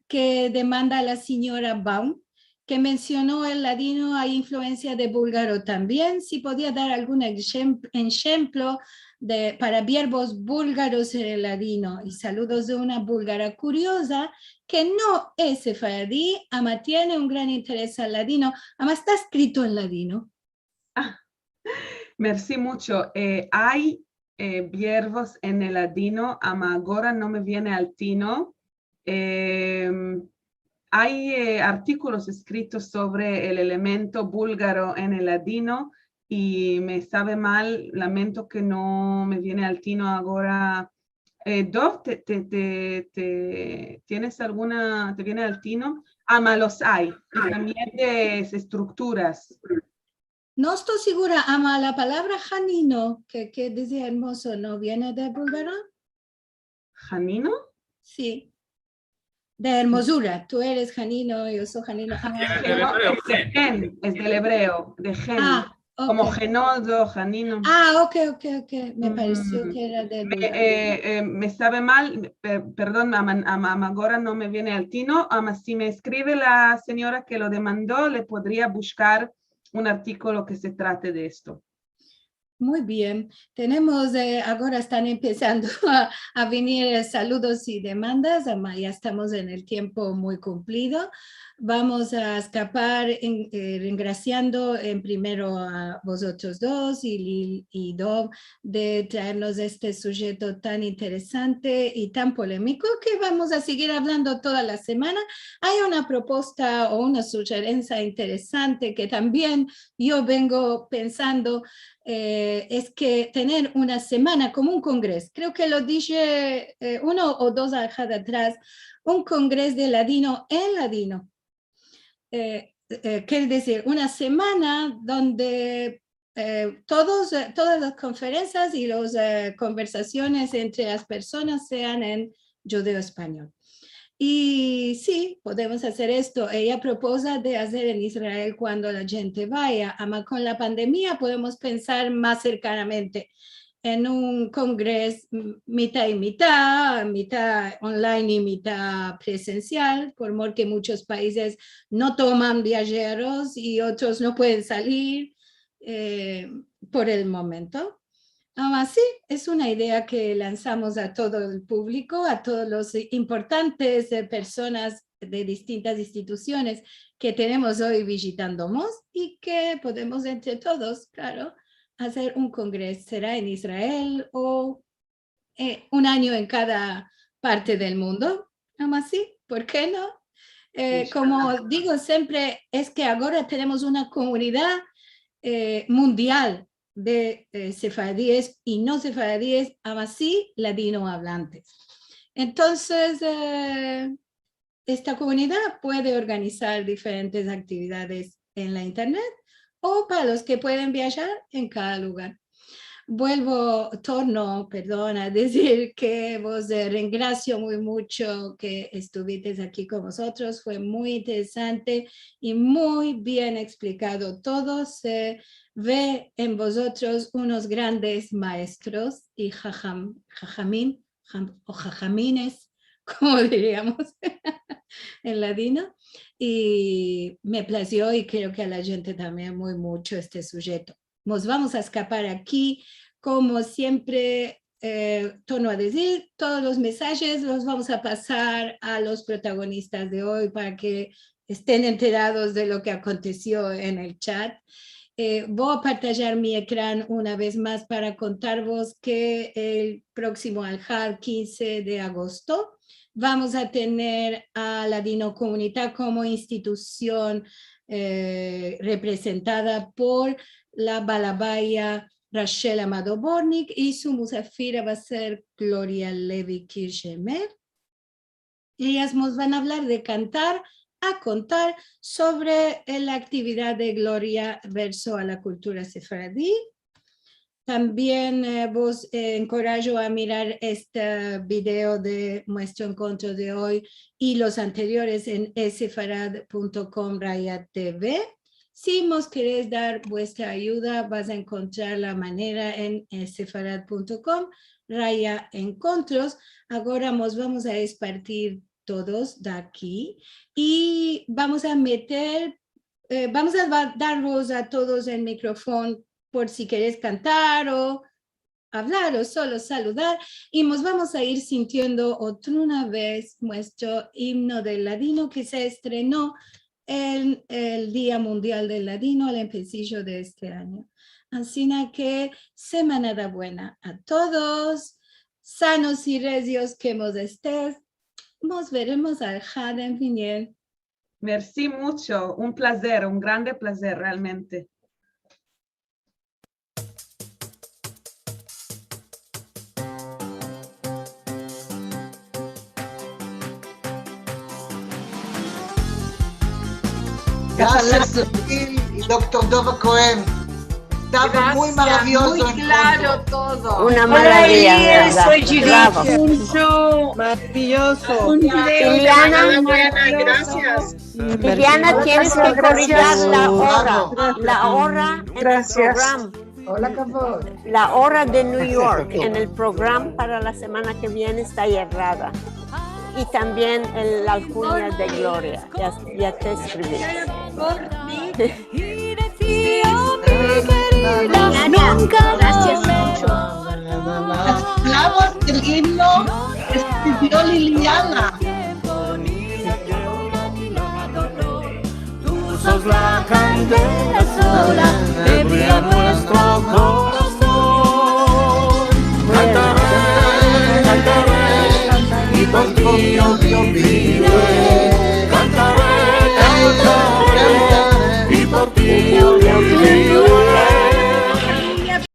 ke demanda a la sinyora Baum, ke mensiono el ladino, ay influensia de bulgaro tambien, si podia dar algun ejem-, enshemplo de, para biervos bulgaros en el ladino. I saludos de una bulgara kurioza ke no es sefaradi, ama tiene un gran interes al ladino, ama esta eskrito en ladino. Ah, mersi muncho. Eh, ay, eh, biervos en el ladino, ama agora no me viene al tino. Em, ay, eh, artikolos eskritos sovre el elemento bulgaro en el ladino i me save mal, lamento ke no me viene al tino agora. Eh, Dov, te, te, te, te, tienes alguna, te viene al tino? Ama los ay, i tambien de estrukturas. No esto segura, ama la palavra hanino, ke, ke dizia ermozo, no viene de bulgaro? Hanino? Si. De ermozura. Tu eres hanino, yo so hanino. Ah. Viene del ebreo, es de hen, es del ebreo, de hen. Ah, komo ok. Henodo, hanino. Ah, ok, ok, ok. Me paresio ke era de bulgaro. Eh, eh, me save mal, per-, perdon, ama, ama, ama agora no me viene al tino, ama si me eskrive la sinyora ke lo demando, le podria bushkar un artikolo ke se trate de esto. Muy bien. Tenemos, eh, agora estan empesando a, a venir, eh, saludos i demandas, ama ya estamos en el tiempo muy kumplido. Vamos a eskapar en, eh, rengrasiando en primero a vozotros dos i Lil i Dov de traernos este sujeto tan interesante i tan polemiko ke vamos a segir avlando toda la semana. Ay una proposta o una sujerensia interesante ke tambien yo vengo pensando, eh, es ke tener una semana komo un kongres. Kreo ke lo dishe, eh, uno o dos ahadas atras, un kongres de ladino en ladino. Eh, eh, kere dizir, una semana donde, eh, todos, eh, todas las konferensias i los, eh, konversasiones entre las personas sean en djudeo-espanyol. I si, podemos azer esto. Eya propoza de azer en Israel kuando la djente vaya, ama kon la pandemia podemos pensar mas serkanamente en un kongres, m-, mita i mita, mita online i mita presensial, por mor ke munchos paizes no toman viajeros i otros no pueden salir, eh, por el momento. Ama si, es una idea ke lansamos a todo el publiko, a todos los importantes, eh, personas de distintas institusiones ke tenemos oy vizitandomos i ke podemos entre todos, klaro, azer un kongres, sera en Israel o, eh, un anyo en kada parte del mundo. Ama si, por ke no? Eh, komo digo siempre, es ke agora tenemos una komunidad, eh, mundial de, eh, sefaradies i no sefaradies, ama si ladinoavlantes. Entonses, eh, esta komunidad puede organizar diferentes aktividades en la internet o para los ke pueden viajar en kada lugar. Vuelvo, torno, perdon, a dizir ke vos, eh, rengrasio muy muncho ke estuvites aki kon vozotros. Fue muy interesante i muy bien eksplikado todo. Se ve en vozotros unos grandes maestros i haham-, hahamim, ham-, o hajamines, komo diriamos en ladino, i me plazio i kreo ke a la djente tambien muy muncho este sujeto. Mos vamos a eskapar aki, komo siempre, eh, torno a dizir, todos los mensajes los vamos a pasar a los protagonistas de oy para ke esten enterados de lo ke akontesio en el chat. Eh, vo a partajar mi ekran una vez mas para kontarvos ke el proksimo Alhad, kinze de agosto, vamos a tener a Ladinokomunita komo institusion, eh, reprezentada por la balabaya Rachel Amado Bortnick i su musafira va a ser Gloria Levy Kirchner. Eyas mos van a avlar de kantar a kontar sovre, eh, la aktividad de Gloria verso a la kultura sefaradi. Tambien, eh, vos, eh, enkorajo a mirar este video de muestro enkontro de oy i los anteriores en esefarad punto com raya T V. Si mos keres dar vuestra ayuda, vas a enkontrar la manera en, eh, sefarad punto com raya enkontros. Agora mos vamos a espartir todos de aki i vamos a meter, eh, vamos a va-, darvos a todos el mikrofon por si keres kantar o avlar o solo saludar, i mos vamos a ir sintiendo otruna vez muestro imno del ladino ke se estreno en el Dia Mundial del Ladino al empesijo de este anyo. Ansina ke semanada buena a todos, sanos i rezios ke mos estes, mos veremos al Alhad en viniendo. Mersi muncho, un plazer, un grande plazer realmente. Grasias, Rachel i doktor Dova Kohen. Estava muy maraviozo el enkontro. Una maravia, en verdad. Bravo. Maraviyozo. Iliana, Iliana, tienes ke korrijir la ora, la ora en el program. La ora de New York en el program para la semana ke viene esta yerrada. I tambien el, la alkunya de Gloria. Ya, ya te eskrivi. Grasias muncho. Las palavras del imno eskriviyo Liliana. Tu sos la kandela sola ke brilja en muestro korason. Kantare, kantare, i por ti yo vivi.